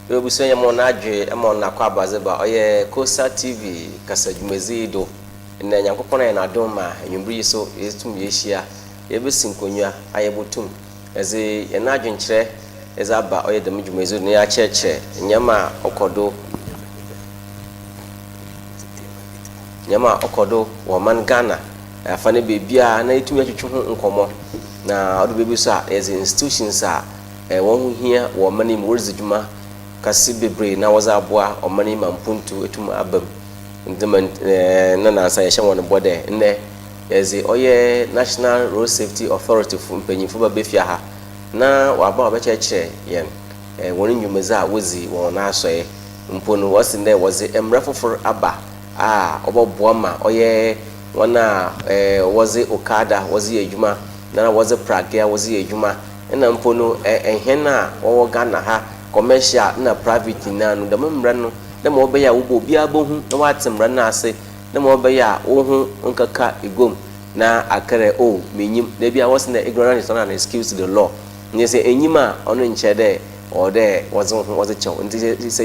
Ebusua yɛ ma ɔno adwe ma ɔno akwaaba dze ba ɔyɛ Kosa TV kasa dwumadzi yi do. Ndɛ Nyankopɔn ayɛ n'adom ma ewimbir yi so yeetum yeehyia, yeebesi nkonnwa a yebotum dze hɛn adwenkyerɛ dze aba ɔyɛ dɛm dwumadzi do na yɛakyerɛkyerɛ ndzɛmba a ɔkɔ do ndzɛmba a ɔkɔ do wɔ ɔman Ghana afa ne beebiara na yetumi atwetwe ho nkɔmbɔ. Na ɔdo beebi so a yɛdze institutions a hɔn ho hia wɔ ɔman yi mu, woridzi dwuma kɛse beberee na wɔdze aboa ɔman yi ma mpontu etum aba mu. Ntsi ma nna naansa yɛhyɛ hɔn bɔ dɛ ndɛ yɛdze ɔyɛ National Road Safety Authority fo mpanyimfo bɛba fie ha na wɔaba wɔabɛkyerɛkyerɛ hɛn hɔn ndwumadzi a wodzi wɔ hɔn asɔɛ. Mpo no wɔse ndɛ wɔdze mbra fofor aba a ɔbɔboa ma ɔyɛ hɔn a wɔdze Okada wɔdze yɛ edwuma na wɔdze pragea wɔdze yɛ edwuma Nna mpo no hɛn a wɔwɔ Ghana ha, commercial na private nyina no, dɛm mbra no, dɛ ma ɔbɛyɛ a wobɔ obiara bohu na ɔatse mbra no ase, dɛ ma ɔbɛyɛ a woho nnkɛka egua mu na aka dɛ oh minnyim. Na bi a wɔse dɛ ignorance is not an excuse to the law. Ntsi sɛ ennyim a, ɔno nnkyerɛ dɛ ɔwɔ dɛ wɔdze woho wɔdze kyɛ wo. Ntsi sɛ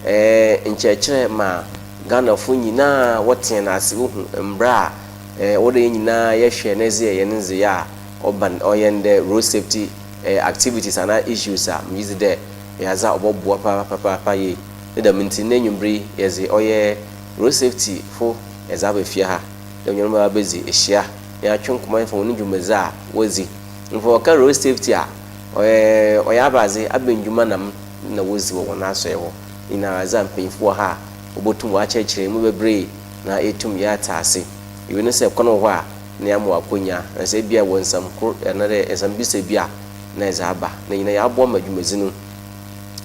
yɛyɛ nkyerɛkyerɛ ma Ghanafo nyina a wɔtse hɛn ase, wohu mbra a ɔwɔ dɛ hɛn nyina yɛhwɛ na yɛdze yɛ hɛn ndzeyɛɛ a, ɔba no ɔyɛ ndɛ road safety activities anaa issues a, megye dzi dɛ ɔyɛ adze a ɔbɔboa papapapaapa yie. Ne dɛm ntsi, ndɛ ewimbir yi yɛdze ɔyɛ road safety fo yɛdze aba fie ha dɛ menye hɔn bɛba abedzi ehyia na yɛatwe nkɔmbɔ afa hɔn dwumadzi a wodzi. Mpo wɔka road safety a, ɔyɛ ɔyɛ abadze, aber ndwuma na m na wodzi wɔ hɔn asɔɛe hɔ. Ne nyinara adze a mpanyimfo wɔ ha a wobotum wɔakyerɛkyerɛ mu beberee na yeetum yɛatse ase. Iwie no sɛ kwan wɔ hɔ a, na yɛama wo akwanya, na sɛ ebia ewɔ nsɛm kor anaadɛ nsɛmbisa bi a na edze aba, na nyina yɛaboa ma dwumadzi no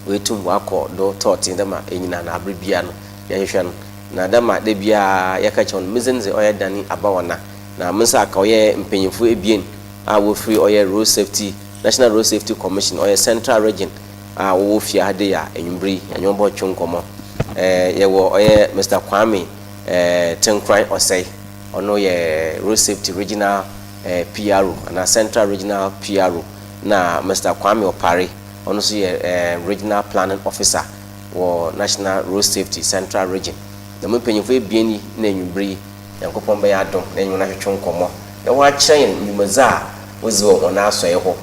oetum ɔakɔ do tɔɔtsen dɛ ma enyina na aber biara no yɛhwehwɛ no. Na dɛ ma da biara yɛka kyerɛ hɔn no, me dzin dze ɔyɛ Danny Abawana, na me nsa aka ɔyɛ mpanyimfo ebien a wofir ɔyɛ Road Safety, National Road Safety Commission, ɔyɛ Central Region a wɔwɔ fie ha dei a ewimbir yi yɛnye hɔn bɔtwe nkɔmbɔ. Yɛwɔ ɔyɛ Mister Kwame Tenkoran Osei. Ɔno yɛ Road Safety Regional PRO anaa Central Regional PRO na Mister Kwame Opare, ɔno nso yɛ Regional Planning Officer wɔ National Road Safety Central Region. Dɛm mpanyimfo ebien yi na ewimbir yi Nyankopɔn bɛyɛ adom na yɛnye hɔn atwetwe nkɔmbɔ na wɔakyerɛ hɛn ndwumadzi a wodzi wɔ hɔn asɔɛe hɔ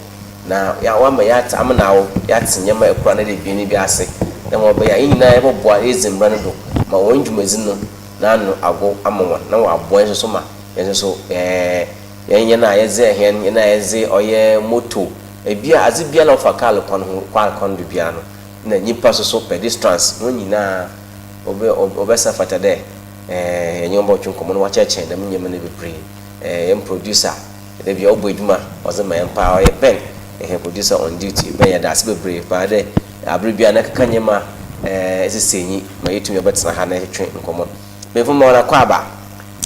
na wɔama yɛatse amena awo, yɛatse ndzɛmba ekor anaa ebien bi ase na ma ɔbɛyɛ a hɛn nyina yɛbɔboa na yedzi mbra no do ma hɔn dwumadzi no n'ano agow ama hɔn na ɔaboa hɛn so so ma hɛn so so yɛn hɛn a yɛdze hɛn, hɛn a yɛdze ɔyɛ moto, bi a adze biara a ɔfa kaar kwan ho kaar kwan do biara no na nyimpa so so pedestrians hɔn nyina wɔbɛ wɔbɛsa fata dɛ yɛnye hɔn bɔtwe nkɔmbɔ na wɔakyerɛkyerɛ hɛn dɛm ndzɛmba no beberee. Hɛn producer da biara ɔbɔ edwuma ɔdze ma hɛn paa ɔyɛ Ben, hɛn producer on duty. Ben yɛda ase beberee paa dɛ Aber biara na ɛkeka nneɛma a ɛsesɛ nyi ma yɛtumi bɛtena ha na yɛtwetwe nkɔmmɔ. Mpanyimfo mma wɔn akwaaba.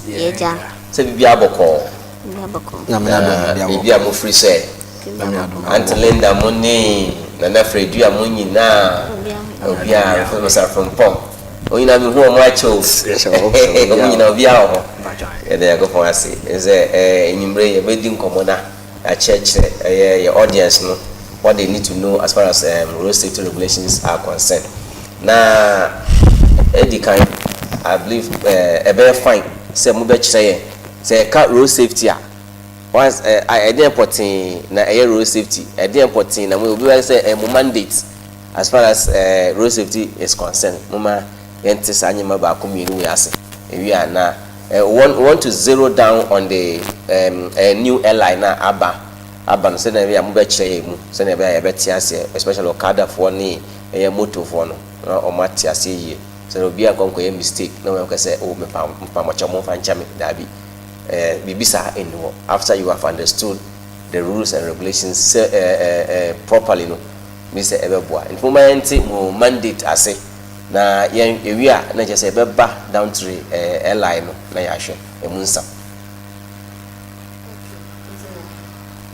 Yɛagya. Sɛ biribiara bɔkɔɔ. Biribiara bɔkɔɔ. Nyame adom, Na biribiara baabi bɔkɔɔ. a mofiri sɛ. Nyame adom, Aunty bɔkɔɔ. Linda mo ne Nana Fredua mo nyinaa. Obiara ho. Obiara, mfiri Mr. Frimpong. Wɔn nyinaa mehu wɔn akyɛ o. Yɛhyɛ wɔn sɛ Wɔn obiara nyinaa wɔ hɔ. obiara wɔ hɔ. Mpakyɛ. Yɛda Nyankopɔn ase sɛ ɛɛ anwummere yi yɛbɛdi nkɔmmɔ na akyerɛkyerɛ ɛyɛ yɛ audience no what they need to know as far as road safety regulations are concerned. Na edi kan, I believe ɛbɛyɛ fine sɛ mobɛkyerɛ yɛn sɛ yɛka road safety a, once ɛdeɛn pɔtee na ɛyɛ road safety, ɛdeɛn pɔtee na mo obi bɛyɛ sɛ ɛyɛ mo mandate as far as road safety is concerned. Moma yɛnte saa nneɛma baako mmienu wei ase. Ewie a na want want to zero down on the new airline na aba aba no sɛnea ɛbɛyɛ a mobɛkyerɛ yɛn mu sɛnea ɛbɛyɛ a yɛbɛte aseɛ, especially okadafoɔ ne ɛyɛ motofoɔ no na wɔn ate aseɛ yie sɛnea obiara nkɔ nkɔyɛ mistake na wɔn akɔ sɛ, "Oh, mepa mepa mo kyɛw, momfa nkyɛ me." Daabi, biribi saa ɛnni hɔ. After you have understood the rules and regulations sɛ ɛɛ ɛɛ ɛɛ properly no bi sɛ ɛbɛboa. Nti mo yɛnte mo mandate ase na yɛn ewie a na kyerɛ sɛ yɛbɛba down to the airline no na yɛahwɛ emu nsɛm. Okay, nti no,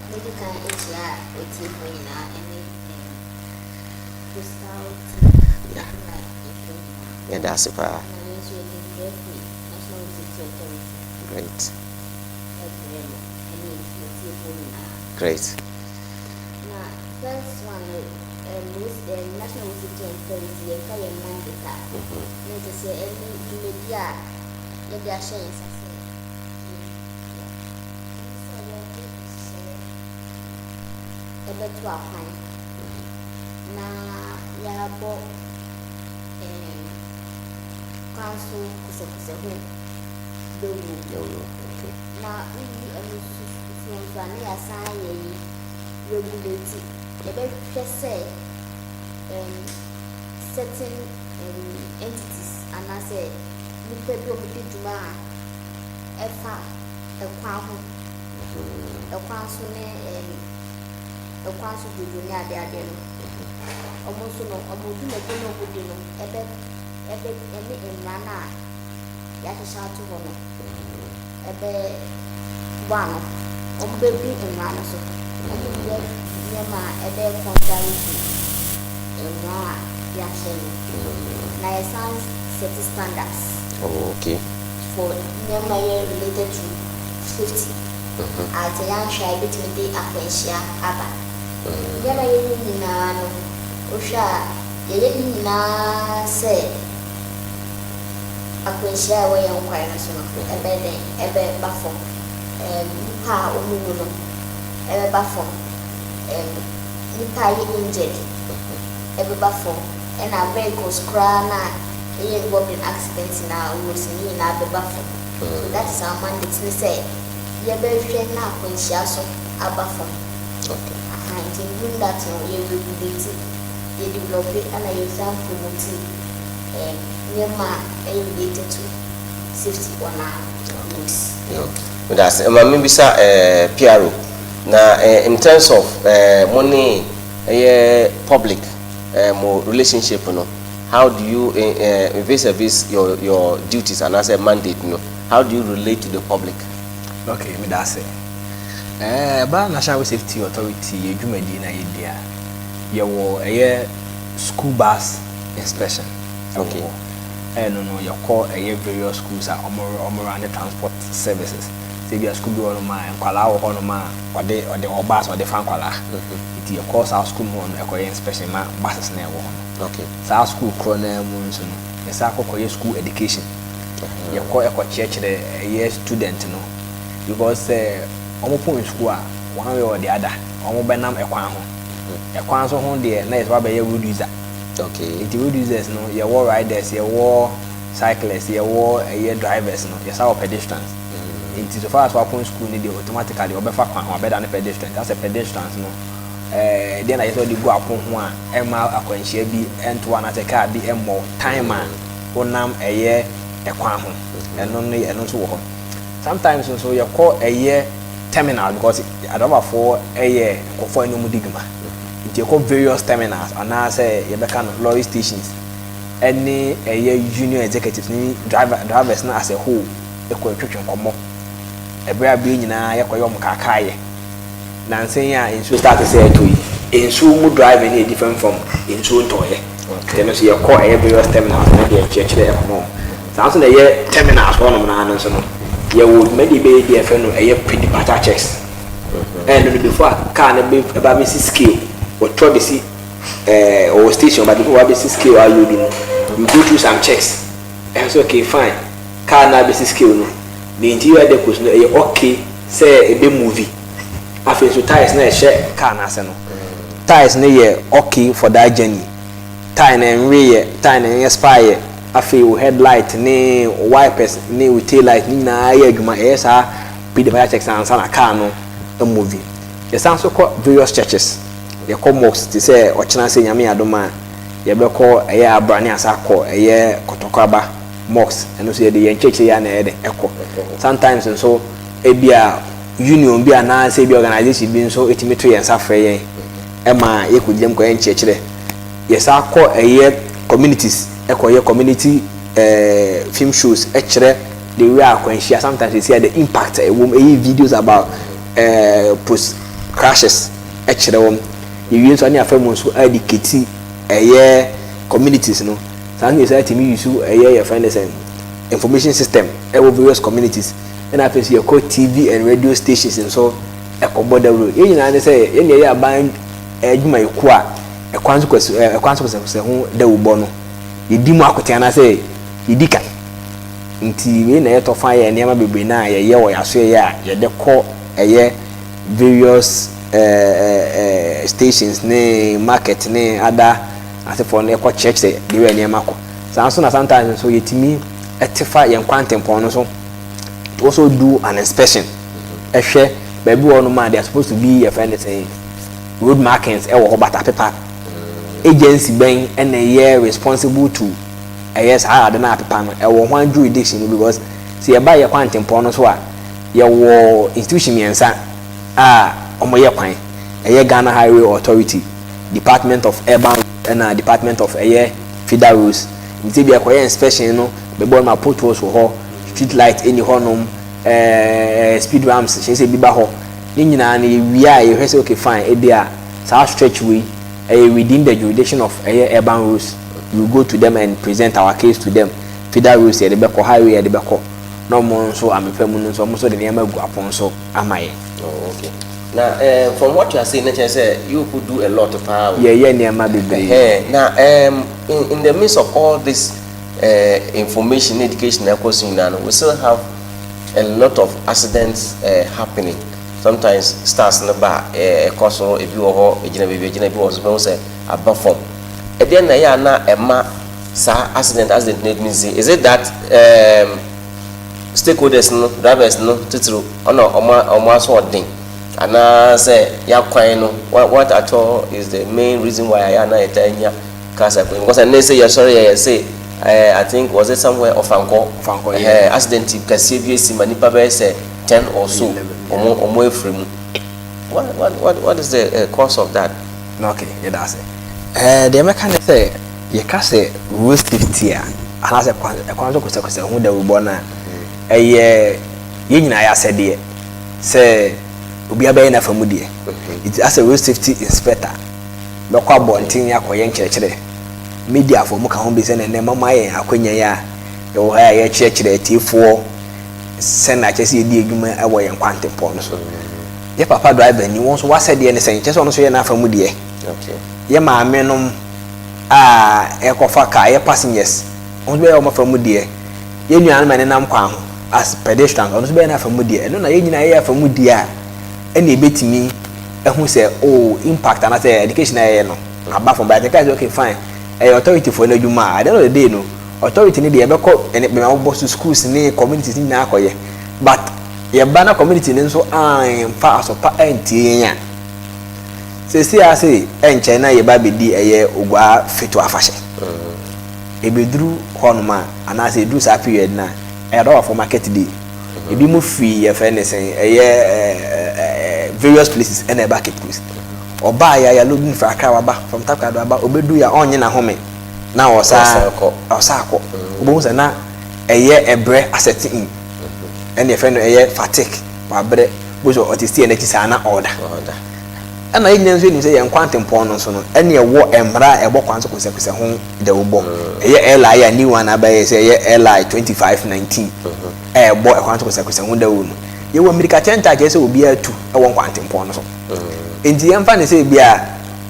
medi kan akyia atiefoɔ nyinaa ne Coastal TV na yɛfrɛ nyinaa. Yɛda ase paa. Na yɛn nso yɛde mbrɛ firi National Road Safety Authority ɛbrɛ no ɛne atiefoɔ nyinaa. Great. Na first one no, road National Road Safety Authority, yɛka yɛn mandate a, na ɛkyɛ sɛ ɛne dwumadi a yɛde ahyɛ yɛn nsa sɛ yɛn ɛne sɛ yɛde nhyehyɛeɛ ɛbɛto akwan na yɛabɔ kwan so kosɛkosɛ ho dawuro. Na woyi ɛno nso so nso a, na yɛasan ayɛ yi regulate. Yɛbɛhwɛ sɛ certain entities anaasɛ nnipa bi a wɔdi dwuma a ɛfa ɛkwan ho, ɛkwan so ne ɛkwan so dwodwo ne adeade no, wɔn nso no, wɔn dwumadie no a wɔdi no ɛbɛ ɛne mmara no a yɛahyehyɛ ato hɔ no ɛbɛ bɔ ano. Wɔn bɛdi mmara no so. Wɔn nyɛ nneɛma a ɛbɛyɛ contrary to mmara a yɛahyɛ no. Na yɛsan set standards for nneɛma yɛ related to safety a sɛ yɛanhwɛ a, ebɛtumi de akwanhyia aba. Nneɛma yɛyɛ nyinaa no, wohwɛ a, yɛyɛ ne nyinaa sɛ akwanhyia a ɛwɔ yɛn kwan no so no ɛbɛyɛ dɛn, ɛbɛba fam, nipa a wɔn wu no ɛbɛba fam, nipa a yɛ injured ɛbɛba fam, ɛna vehicles koraa na ɛyɛ involved in accident na roads ne nyinaa bɛba fam. So that is our mandate, ne sɛ yɛbɛhwɛ na akwanhyia so aba fam. Aha, nti in doing that no, yɛ regulate, yɛ develop, ɛna yɛsan promote nneɛma a ɛyɛ related to safety on our roads. That's maame bisa PRO na in terms of mo ne ɛyɛ public mo relationship no, how do you vis-a-vis your duties and as a mandate no, how do you relate to the public? Okay, meda ase. Ɛba National Road Safety Authority yɛ dwumadi na yɛdi a, yɛwɔ ɛyɛ school bus inspection ɛwɔ hɔ. Ɛno no, yɛkɔ ɛyɛ various schools a ɔmo run transport services, sɛ ebi a school bi wɔ nom a nkwalaa wɔ hɔ nom a ɔde ɔ bus ɔde fa nkwalaa, nti yɛkɔ saa school mu hɔ no ɛkɔyɛ inspection ma buses na ɛwɔ hɔ no. Saa school korɔ naa mu nso no, yɛsan akɔkɔyɛ school education. Yɛkɔ ɛkɔkyerɛkyerɛ ɛyɛ student no, because sɛ ɔmo pɔn school a, one way or the other ɔmo bɛnam ɛkwan ho. Ɛkwan so ho deɛ, na yɛ sɛ wabɛyɛ road user. Nti road users no, yɛwɔ riders, yɛwɔ cyclists, yɛwɔ ɛyɛ drivers no, yɛsa wɔ pedestrians. Nti so far as wapɔn school no deɛ, automatically ɔbɛfa kwan ho abɛda ne pedestrians. Asɛ pedestrians no, deɛ na yɛ sɛ ɔde gu apon ho a ɛma akwanhyia bi ɛnto anaasɛ kaa bi ɛmmɔ time a wonam ɛyɛ ɛkwan ho, ɛno no, ɛno nso wɔ hɔ. Sometimes nso yɛkɔ ɛyɛ terminal, because adɔbafoɔ ɛyɛ nkɔfoɔ ɛne ɔmo di dwuma, nti yɛkɔ various terminals anaasɛ yɛbɛka no lorry stations, ɛne ɛyɛ union executives ne drivers no as a whole ɛkɔ ɛtwitwi nkɔmmɔ. Ɛberɛ a bere nyinaa yɛkɔyɛ ɔmo kaakaayɛ nansen a nsuo start sɛ ɛtɔ yi, nsuo mu driving no yɛ different from nsuo ntɔɔyɛ. Nti ɛno nso yɛkɔ ɛyɛ various terminals ne deɛ kyerɛkyerɛ ɛkɔmɔ. Saa nso na ɛyɛ terminals hɔnom naa no nso no, yɛwɔ dwumadie bɛyɛ bi a yɛfrɛ no ɛyɛ pre-departure checks. Ɛno no, before a car no bɛ ɛba bɛsi scale, wɔtɔ bɛsi ɔwɔ station, but before wabɛsi scale a load no, you go through some checks. Ɛhɛ sɛ okay, fine, car no abɛsi scale no, the interior decos no ɛyɛ okay sɛ ɛbɛ move. Afei nso tyres na ɛhyɛ car no ase no, tyres no yɛ okay for that journey, tyre no nwe yɛ, tyre no nyɛ spare yɛ. Afei wo headlight ne wo wipers ne wo tail light ne nyinaa yɛ adwuma. Ɛyɛ saa pre-departure checks ansa na car no move. Yɛsan so kɔ various churches, yɛkɔ mosque, te sɛ ɔkyena sɛ Nyame adom a, yɛbɛkɔ ɛyɛ Abrane asa akɔ ɛyɛ Kɔtɔkɔaba mosque. Ɛno nso yɛde yɛn kyerɛkyerɛ yɛ ana ɛyɛ de ɛkɔ. Sometimes nso ebia union bi anaasɛ ebi organisation bi nso etumi to yɛn nsa frɛ yɛn ɛma yɛkɔ gyina mu kɔ yɛn nkyerɛkyerɛ. Yɛsan kɔ ɛyɛ communities, ɛkɔyɛ community film shows, ɛkyerɛ the way akwanhyia sometimes you see the impact ɛwɔ mu, ɛyɛ videos about post crashes ɛkyerɛ wɔn. Yɛwie nso ne afa mu nso educate ɛyɛ communities no. Saa nso yɛsɛ ɛtumi use ɛyɛ yɛfrɛ no sɛ information system ɛwɔ various communities, ɛna afei nso yɛkɔ TV and radio stations nso ɛkɔbɔ dawuro. Yɛn nyinaa ne sɛ yɛn deɛ, yɛ aban adwumayɛkuo a Ɛkwan so kwasi ɛkwan so kɔsɛkɔsɛ ho dawubɔ no, yɛdi mu akoten anaasɛ yɛdi kan. Nti wei na ɛyɛ fa yɛ nneɛma bebree na yɛyɛ wɔ yɛasoɛyɛ a yɛde kɔ ɛyɛ various stations ne market ne ada asefoɔ no, ɛkɔ kyerɛkyerɛ deɛ wɔ nneɛma kɔ saa nso. Na sometimes nso yɛtumi ɛte fa yɛn kwantempɔn no so to also do an inspection, ɛhwɛ baabi wɔ nom a they are supposed to be, yɛfrɛ no sɛn, road markings ɛwɔ hɔ, bata pepa. Agency bɛn ɛna ɛyɛ responsible to ɛyɛ saa ade na apepa no ɛwɔ ho jurisdiction no? Because sɛ yɛba yɛ kwantempɔn no so a, yɛwɔ institution mmiɛnsa a wɔyɛ kwan: ɛyɛ Ghana Highway Authority, Department of Urban, ɛna Department of ɛyɛ Feeder Roads. Nti bi ɛkɔyɛ inspection no, bɛbɔ no ma potholes wɔ hɔ, street light ɛni hɔnom, speed ramps hyɛ sɛ bi ba hɔ. Ne nyinaa no yɛwie a, yɛhwɛ sɛ okay, fine, ebi a saa stretch wei ɛyɛ within the jurisdiction of ɛyɛ Urban Roads, we go to them and present our case to them. Feeder roads yɛde bɛkɔ, highway yɛde bɛkɔ, na ɔmo nso amepɛ mu no nso, ɔmo nso de nneɛma gu apɔn so ama yɛn. Oh, okay. Na from what you are saying, na kyerɛ sɛ you could do a lot paa o. Yɛyɛ nneɛma bebree. Na in the midst of all this information, education ɛkɔ so nyinaa no, we still have a lot of accidents happening. Sometimes stars no ba, ɛkɔ soro, ebi wɔ hɔ egyina beebi egyina, ebi wɔ so bɛn sɛ aba fam. Ɛdeɛ na ɛyɛ a na ɛma saa accident no etumi si? Is it that stakeholders no, drivers no titiri, ɔna ɔmo aso ɔden, anaasɛ yakwan no? What at all is the main reason why ayɛ ana yɛta nya cars akwan? Because ɛnɛ sɛ yɛsɔre yɛ sɛ I think, was it somewhere Ɔfankɔ? Ɔfankɔ. Accident kɛseɛ bi esi ma nipa bɛyɛ sɛ 10 or so ɔmo efiri mu. What is the cause of that? Okay, yɛda ase. Deɛ mɛka ne sɛ, yɛka sɛ road safety a, anaasɛ ɛkwan so kɔsɛkɔsɛ ho dawubɔ no a, ɛyɛ yɛn nyinaa yɛ asɛdeɛ sɛ obiara bɛyɛ n'afa mu deɛ. Nti asɛ road safety inspector bɛkɔ abɔnten akɔyɛ nkyerɛkyerɛ, mediafoɔ mu ka ho bi sɛ nɛnɛ mama yɛn akonnwa yi a yɛwɔ ha a yɛkyerɛkyerɛ atiefoɔ sɛnea kyerɛ sɛ yɛdi adwuma ɛwɔ yɛn kwantempɔn no so. Yɛ papa driver ni, wɔn nso wasɛdeɛ ne sɛn kyerɛ sɛ ɔno nso yɛ n'afa mu deɛ. Yɛ maame nom a ɛkɔfa kaa, yɛ passengers, wɔn nso bɛyɛ wɔn afa mu deɛ. Yɛ nuanom a ɛnenam kwan ho as pedestrians, ɔno nso bɛyɛ n'afa mu deɛ. Ɛno na yɛn nyinaa yɛ afa mu deɛ a, ɛna ebɛtumi ɛho sɛ oh, impact anaasɛ education a yɛyɛ no aba fam. But I think, okay, fine, ɛyɛ authority foɔ n'adwuma a, at the end of the day no, authority ne deɛ yɛbɛkɔ ɛne bɛn abobɔ so, schools ne communities ne nyinaa akɔyɛ, but yɛba na community ne nso amfa asɔpa antie yɛn a, sɛsi ase ɛnkyɛn na yɛba abɛdi ɛyɛ Oguaa Fetu Afahyɛ. Ebeduru hɔnom a, anaasɛ eduru saa period na ɛyɛ dɔwɔfo market day, ebi mu firi yɛfrɛ ne sɛn, ɛyɛ ɛɛ ɛɛ various places ɛna ɛba Cape Coast. Ɔbaa yɛ ayɛ loading fra Accra, waba from Takoradi waba, obedu yɛ ɔnye n'ahome na ɔsa ɔsa akɔ. Obohu sɛ na ɛyɛ ɛbrɛ asɛte in, ɛna yɛfrɛ no ɛyɛ fatigue, wabrɛ bó so ɔte steer n'akyi saa na ɔɔda. Ɛna yɛn nyinaa nso yɛnim sɛ yɛn kwantempɔn no nso no, ɛna ɛwɔ mmara a ɛbɔ kwan so kɔsɛkɔsɛ ho dawubɔ, ɛyɛ LI a new one abɛyɛ sɛ ɛyɛ LI 2519 ɛɛbɔ ɛkwan so kɔsɛkɔsɛ ho dawuro no. Yɛwɔ mmirika kyɛnta a kyerɛ sɛ obiara tu ɛwɔ nkwantempɔn no so. Nti yɛmfa ne sɛ ebi a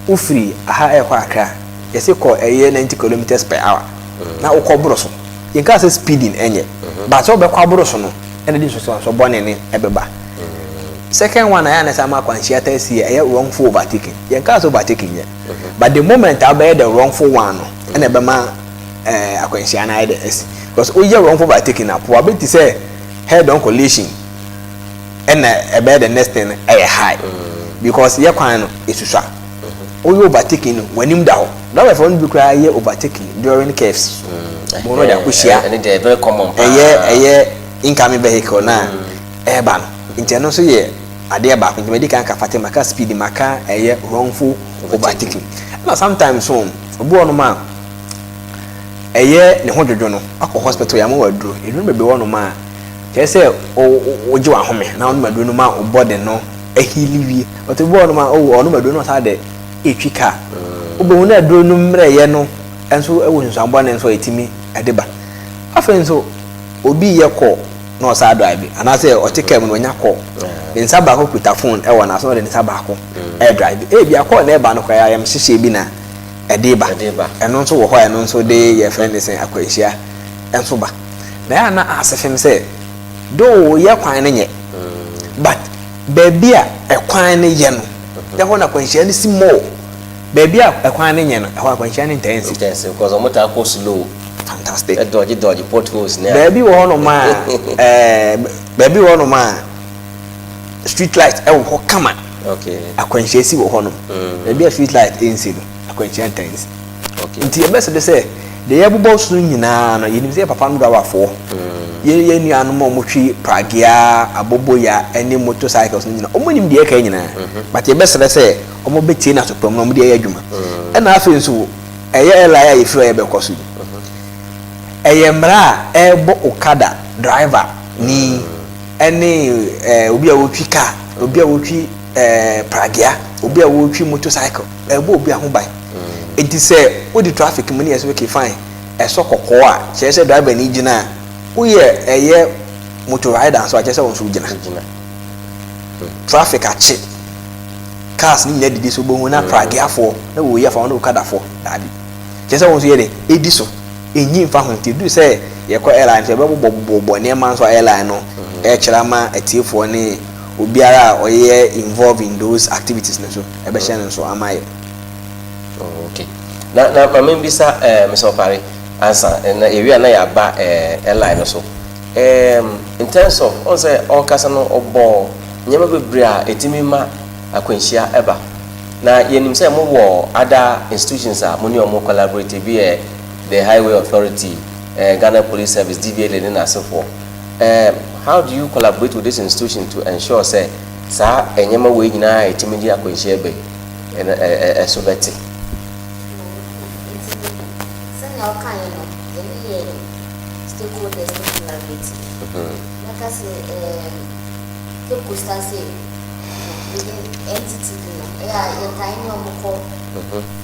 wofiri aha ɛrekɔ Akra, yɛsɛ kɔ ɛyɛ 90 kilometres per hour na wokɔ boro so. Yɛnka sɛ speeding ɛnyɛ, but sɛ wobɛkɔ aboro so no, ɛna de nsosɔnsɔ bɔne ne ɛbɛba. Second one a yɛn anasa ama akwanhyia ta si yɛ ɛyɛ wrongful overtaking. Yɛn kaa sɛ overtaking yɛ, but the moment a wobɛyɛ the wrongful one no, ɛna ɛbɛma akwanhyia no ayɛ de ɛsi, because woyɛ wrongful overtaking na probability sɛ head on collision ɛna ɛbɛyɛ the next thing ɛyɛ high, because yɛ kwan no esusua. Woyɛ overtaking no, w'anim da hɔ. Driver no bi koraa yɛ overtaking during curves mo no de akɔhyia. Ɛne deɛ very common paa. Ɛyɛ incoming vehicle na ɛɛba no. Nti ɛno nso yɛ adeɛ baako. Nti mɛdi kan ka fate, maka speed, maka ɛyɛ wrongful overtaking. Ɛna sometimes so, obi wɔ nom a ɛyɛ ne ho dwodwo no, akɔ hospital, yɛ ama wɔ aduro, eduro bebree wɔ nom a kyerɛ sɛ o wogye w'ahome na ɔnom aduro no ma o body no aheal wie. Ɔtɔ bi wɔ nom a o ɔnom aduro no, ɔsan de etwi kaa, wobɛhu na aduro no mmerɛyɛ no nso ɛwɔ nsusuanbɔ ne nso a ɛtumi ɛde ba. Afei nso obi yɛ kɔ na ɔsan drive, anaasɛ ɔte kaa mu na ɔnya kɔ, ne nsa baako kuta phone ɛwɔ n'aso na ɔde ne nsa baako ɛyɛ drive. Ebi akɔ na ɛba no koraa, ayɛm hyehyɛ bi na Ɛde ba. Ɛde ba. Ɛno nso wɔ hɔ a, ɛno nso de yɛfrɛ ne sɛ akwanhyia nso ba. Na ɛyɛ a na ase fem sɛ though yɛ kwan no nyɛ, but baabi a ɛkwan no yɛ no, ɛhɔ na akwanhyia no si more. Baabi a ɛkwan no nyɛ no, ɛhɔ akwanhyia no ntaa nsi. Intense because ɔmo taa kɔ slow. Fantastic. Ɛdodge dodge potholes ne. Baabi wɔ hɔnom a baabi wɔ hɔnom a street light ɛwɔ hɔ kama, akwanhyia si wɔ hɔnom. Baabi a street light nsi no, akwanhyia ntaa nsi. Nti yɛbɛsɛ de sɛ deɛ yɛbobɔ so nyinaa no, yɛnim sɛ yɛ papa no driverfoɔ, yɛ nuanom a wɔtwi pragea, aboboya ne motorcycles no nyinaa, wɔn nim deɛ ɛka nyinaa, but yɛbɛsrɛ sɛ wɔn bɛtie n'asopam na wɔn de ayɛ adwuma. Ɛna afei nso ɛyɛ LI a yɛfiri a yɛbɛkɔ so yi, ɛyɛ mmara a ɛrebɔ okada driver ni ɛne obi a wɔtwi car, obi a wɔtwi pragea, obi a wɔtwi motorcycle, ɛrebɔ obi a ho ban. Nti sɛ wodi traffic mu ne yɛ sɛ okay, fine, ɛsɔ kɔkɔɔ a kyerɛ sɛ driver ni gyina a, woyɛ ɛyɛ motor rider nso a, kyerɛ sɛ wɔn nso gyina. Gyina. Traffic akye, cars ne nyinaa didi so, bohu na prageafoɔ na wɔyi afa wɔn ne okadafoɔ daabi, kyerɛ sɛ wɔn nso yɛ de edi so enyi nfa ho. Nti edu sɛ yɛkɔ airline nso, yɛbɛbobɔ bobɔ nneɛma nso a airline no ɛkyerɛ ama atiefoɔ ne obiara a ɔyɛ involved in those activities no so ɛbɛhyɛ no nso ama yɛ. Oh, okay. Na maame bisa Mr. Opare ansa na ewi a na yɛaba airline no so. In terms of ɔn sɛ ɔkasa no, ɔbɔ nneɛma bebree a ɛtumi ma akwanhyia ɛba, na yɛnim sɛ mowɔ other institutions a mo ne ɔmo collaborate bi yɛ the Highway Authority, Ghana Police Service, DVLA ne n'asefoɔ. How do you collaborate with this institution to ensure sɛ saa nneɛma wei nyinaa a ɛtumi de akwanhyia ba yi ɛno ɛso bɛte? Nti sɛnea ɔkaeɛ no, yɛne yɛ stakeholders no collaborate. Mɛka sɛ Cape Coastal sɛ within NTTD no, ɛyɛ a yɛtae ne ɔmo kɔ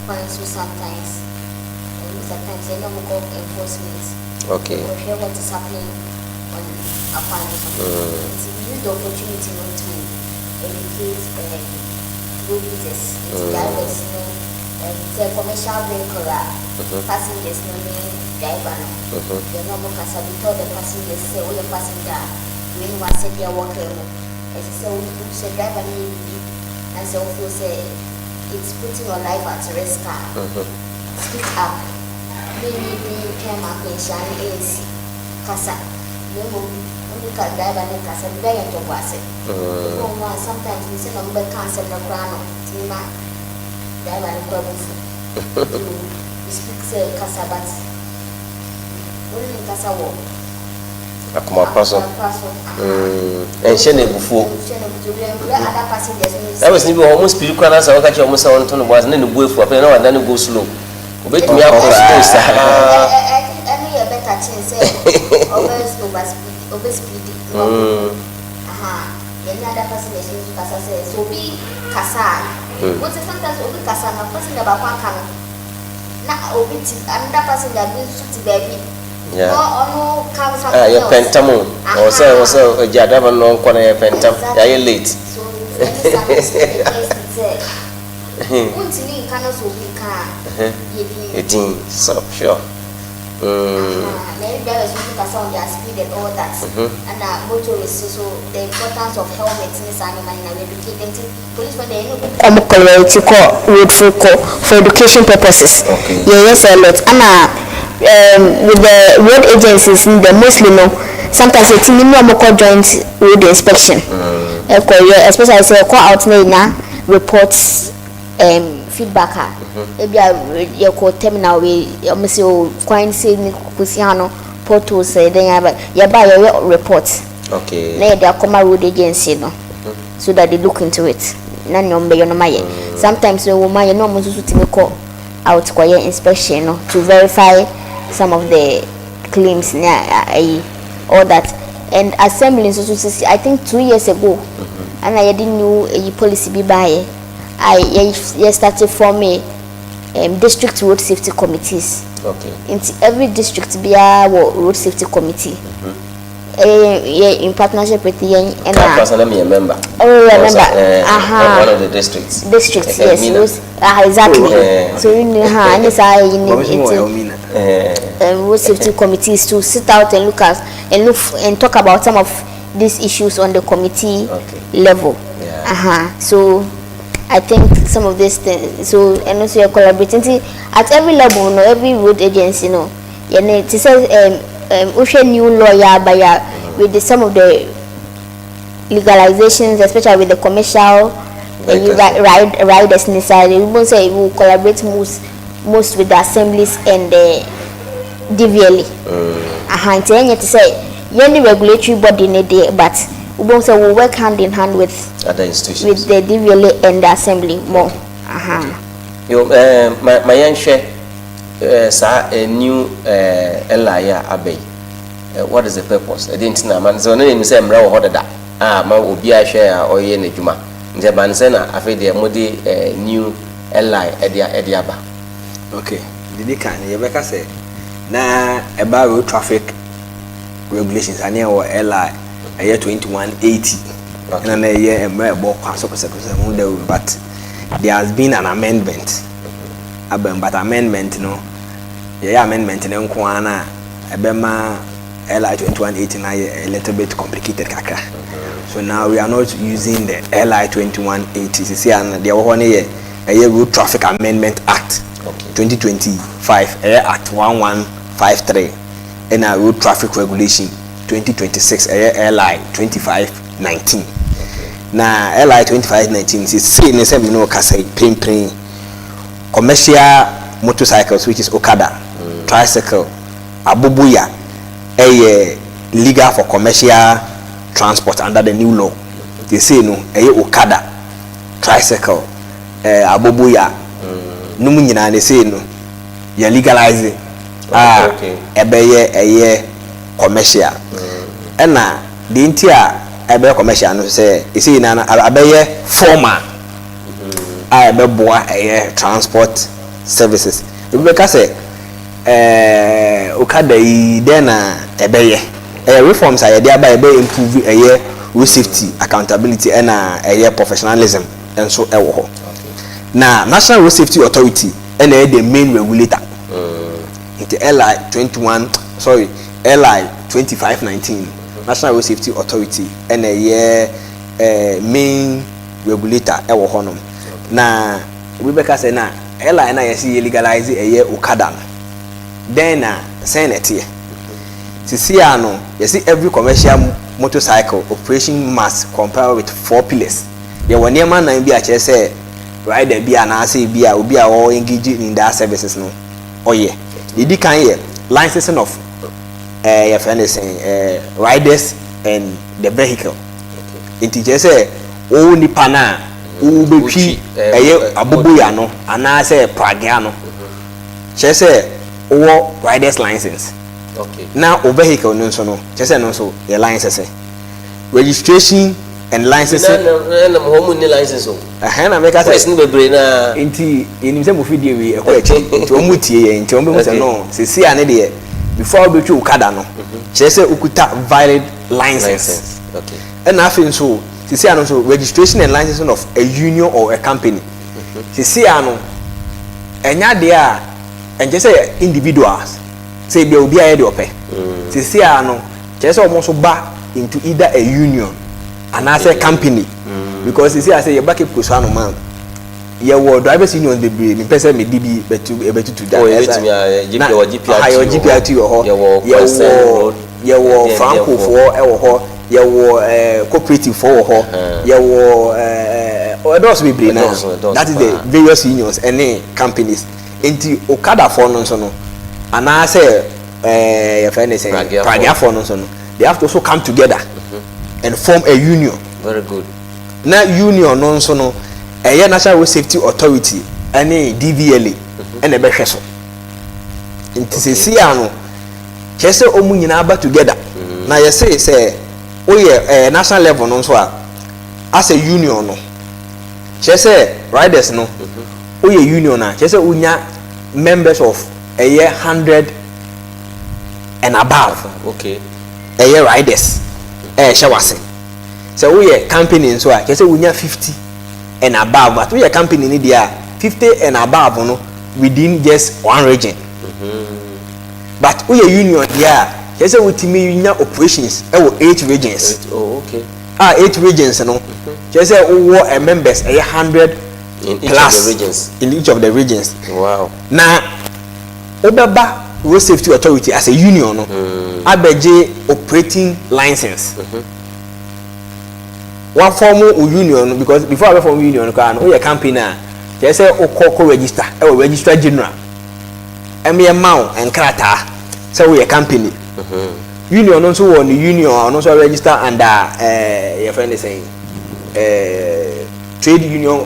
kwan so sometimes, ɛne sometimes yɛne ɔmo kɔ enforcement, kɔhwɛ what is happening on akwan no so. Nti we use the opportunity no to educate road users, nti drivers no, sɛ commercial vehicle a, passengers no ne driver no, yɛne ɔmo kasa. We tell the passengers sɛ woyɛ passenger a, wei ne wasɛdeɛ wɔ kaa mu, ɛsɛ sɛ wo sɛ driver no yɛ biribi na sɛ wofeel sɛ it's putting your life at risk a, speak up. Menyi bi twɛn ma akwanhyia no ɛnsi kasa, na mmom wone ka driver no kasa bi bɛyɛ ntɔbɔ ase. Ebi wɔ hɔ a, sometimes ne sɛ na ɔmo bɛka asɛm no koraa no tumi ma driver no koraa bu fu. So you speak sɛ kasa, but wone ne nkasa wɔ akoma pa so. Akoma pa so. Ɛnhyɛ no abufuo. Ɛnhyɛ no abufuo. Wura other passengers no. Drivers ni bi wɔ hɔ, ɔmo speed koraa na sɛ wɔka kyerɛ ɔmo sɛ ɔnto no bo ase na ne bu efu, afei na wada ne go slow, obetumi akɔ slow saa. Ɛno yɛ better kyɛn sɛ ɔbɛ over speed, ɔbɛ speed. Aha, yɛne other passengers no nso kasa sɛ obi kasa a, wote, sometimes obi kasa na passenger baako aka no na obi ti, another passenger bi nso ti baabi na ɔno ka something Ah, yɛ else. pɛntam o, ɔwɔ sɛ ɔgya driver no ɔnkɔ na yɛ pɛntam, yɛayɛ late. So ɛne saa no sɛ ɛkɛsi sɛ wontumi nka no sɛ obi ka a, yɛ din. Ɛdin so sure. Na ɛne drivers nso kasa on their speed and all that, ɛna motorists so, the importance of helmet ne saa nneɛma no na we educate them. Nti police fo deɛ, ɛne ɔmo collaborate kɔ road fo kɔ for education purposes. Yɛyɛ sɛ a lot ana with the road agencies no the mostly no, sometimes yɛtumi ne ɔmo kɔ joint road inspection ɛkɔ yɛ, especially sɛ ɛkɔ out na yɛnya report, feedback a ebi a yɛkɔ terminal wei, ɔmo sɛ o kwan sɛ ne kɔsi ha no, potholes sɛ ɛdɛn aba, yɛba a yɛyɛ report na yɛde akɔma road agency no so that they look into it na nea ɔmo bɛyɛ no ma yɛ. Sometimes wɔ mu ayɛ na ɔmo nso so tumi kɔ out kɔyɛ inspection no to verify some of the claims ne ayi, all that. And assembly nso so sisi, I think 2 years ago ɛna yɛde new ayi policy bi baayɛ a yɛ start form district road safety committees. Nti every district biara wɔ road safety committee. Ɛyɛ yɛ in partnership with yɛn ɛna. Kaa na meyɛ member. Oh, yɛ member. Aha. One of the districts. Districts, yes. Those, ah, exactly. So you know, ha, ɛne saa ɛyi ne eti road safety committees to sit out and look at and look and talk about some of these issues on the committee level. So I think some of these things. So and also you're collaborating at every level, no, every road agency, no. Yeah, to say wohwɛ new law yɛ aba yɛ with the, some of the legalizations, especially with the commercial riders inside, we won't say we will collaborate most with the assemblies and the DVLA. Aha, nti ɛnyɛ te sɛ yɛn ne regulatory body ne deɛ, but we won't say we work hand in hand with other institutions, with the DVLA and the assembly more. Aha. Yo, ma yɛnhwɛ saa new LI a aba yi, what is the purpose? Ɛde nti na ama sɛ ɔno nim sɛ mmerɛ wɔ hɔ dada a ma obiara hwɛ a ɔyɛ n'adwuma, nti ɛba ne sɛ na afei deɛ mode new LI ɛde aba. Okay, didi kan yɛbɛka sɛ na ɛba road traffic regulations ane ɛwɔ LI ɛyɛ 2180 ɛna na ɛyɛ mmerɛ ɛbɔ kwan so kɔsɛkɔsɛ ho dawuro, but there has been an amendment aba, but amendment no, yɛyɛ amendment no nko ara na ɛbɛma LI 2180 na yɛ a little bit complicated kakra. So now we are not using the LI 2180. Sisi a deɛ ɛwɔ hɔ no yɛ ɛyɛ Road Traffic Amendment Act 2025, ɛyɛ Act 1153, ɛna Road Traffic Regulation 2026, ɛyɛ LI 2519. Na LI 2519 sisi ne sɛ mi no kasa yi pempem, commercial motorcycles, which is okada, tricycle, aboboya, ɛyɛ legal for commercial transport under the new law. They say no, ɛyɛ okada, tricycle, aboboya no mu nyinaa they say no yɛ legalize a ɛbɛyɛ ɛyɛ commercial. Ɛna deɛ nti a ɛbɛyɛ commercial no sɛ ɛsɛ nyinaa no abɛyɛ formal a ɛbɛboa ɛyɛ transport services. Ebi bɛka sɛ okada yi dɛn na ɛbɛyɛ? Ɛyɛ reforms a yɛde aba, yɛbɛ improve ɛyɛ road safety, accountability, ɛna ɛyɛ professionalism nso ɛwɔ hɔ. Na National Road Safety Authority ɛna ɛyɛ the main regulator. Nti LI 21, sorry, LI 2519, National Road Safety Authority ɛna ɛyɛ main regulator ɛwɔ hɔnom. Na obi bɛka sɛ na LI na yɛsi yɛ legalize ɛyɛ okada no then na sɛn na ɛteɛ? Sisi a no yɛsi every commercial motorcycle operation must comply with four pillars. Yɛwɔ nneɛma nan bi a kyerɛ sɛ rider bi anaasɛ bi a obi a ɔwɔ engage in that services no ɔyɛ. Yɛdi kan yɛ licensing of yɛfrɛ no sɛn, riders and the vehicle. Nti kyerɛ sɛ wɔwɔ nipa no a wɔbɛtwi ɛyɛ aboboya no anaasɛ pragea no, kyerɛ sɛ wɔwɔ riders license na o vehicle no nso no, kyerɛ sɛ no nso yɛ license, registration and licensing. Na na mo mu ni license o. Ɛhɛn na mɛka sɛ voice ni bebree na. Nti yɛnim sɛ mo fidie wei ɛkɔ akyi, nti wɔn mu tie yɛn, nti wɔn bɛ hu sɛ no sisi a ne deɛ before wobɛtwi okada no, kyerɛ sɛ okuta valid license. Ɛna afei nso sisi a no nso registration and licensing of a union or a company. Sisi a no ɛnya adeɛ a ɛnkyɛ sɛ individuals sɛ ebi a obi ayɛ deɛ ɔpɛ. Sisi a no kyerɛ sɛ wɔn nso ba into either a union anaasɛ company, because sisi a sɛ yɛba Cape Coast hanom a, yɛwɔ drivers union bebree. Mepɛ sɛ mede bi bɛtu ɛbɛtutu da. Oh, yɛbɛtumi a GP, yɛwɔ GPRT. Aha, yɛwɔ GPRT wɔ hɔ. Yɛwɔ Concern yɛwɔ Road, yɛwɔ yɛwɔ francofoɔ ɛwɔ hɔ, yɛwɔ cooperative foɔ wɔ hɔ, yɛwɔ ɛdɔɔso bebree na Ɛdɔɔso, ɛdɔɔso that is the paa. various unions ɛne companies. Nti okadafoɔ no nso no anaasɛ yɛfrɛ ne sɛ Pragiafoɔ. Pragiafoɔ no nso no, they have to also come together and form a union. Very good. Na union no nso no, ɛyɛ National Road Safety Authority ɛne DVLA ɛna ɛbɛhwɛ so. Nti sɛsi a no kyerɛ sɛ ɔmu nyinaa ba together na yɛse sɛ woyɛ national level no nso a, asɛ union no kyerɛ sɛ riders no woyɛ union a, kyerɛ sɛ wonya members of ɛyɛ 100 and above. Ɛyɛ riders ɛɛhyɛ wase. Sɛ woyɛ company nso a, kyerɛ sɛ wonya 50 and above, but woyɛ company ni deɛ a, 50 and above no within just one region. But woyɛ union deɛ a, kyerɛ sɛ wotumi nya operations ɛwɔ eight regions. Oh, okay. A eight regions no, kyerɛ sɛ wowɔ ɛ members ɛyɛ 100 in each plus of the regions. In each of the regions. Na wobɛba Road Safety Authority as a union no abɛgye operating license. Waform wo union no, because before abɛform union no koraa no, woyɛ company a, kyerɛ sɛ wokɔ kɔ register ɛwɔ Registrar General, ɛmɛ ma wo nkrataa sɛ woyɛ company. Union no nso wɔ ne union a ɔno nso register under yɛfrɛ ne sɛn, Trade Union.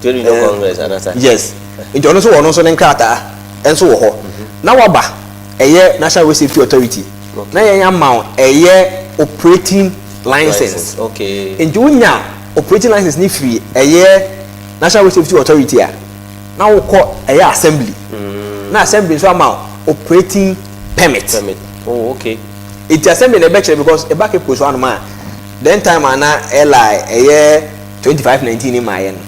Trade Union Congress anasa. Yes, nti ɔno nso wɔ ɔno nso ne nkrataa nso wɔ hɔ na waba ɛyɛ National Road Safety Authority na yɛn ama wo ɛyɛ operating license. Nti wonya operating license ne firi ɛyɛ National Road Safety Authority a, na wokɔ ɛyɛ assembly na assembly nso ama wo operating permit. Permit. Oh, okay. Nti assembly na ɛbɛkyerɛ, because ɛba Cape Coast hanom a, then time ana ɛla ɛyɛ 2519 ma yɛ no,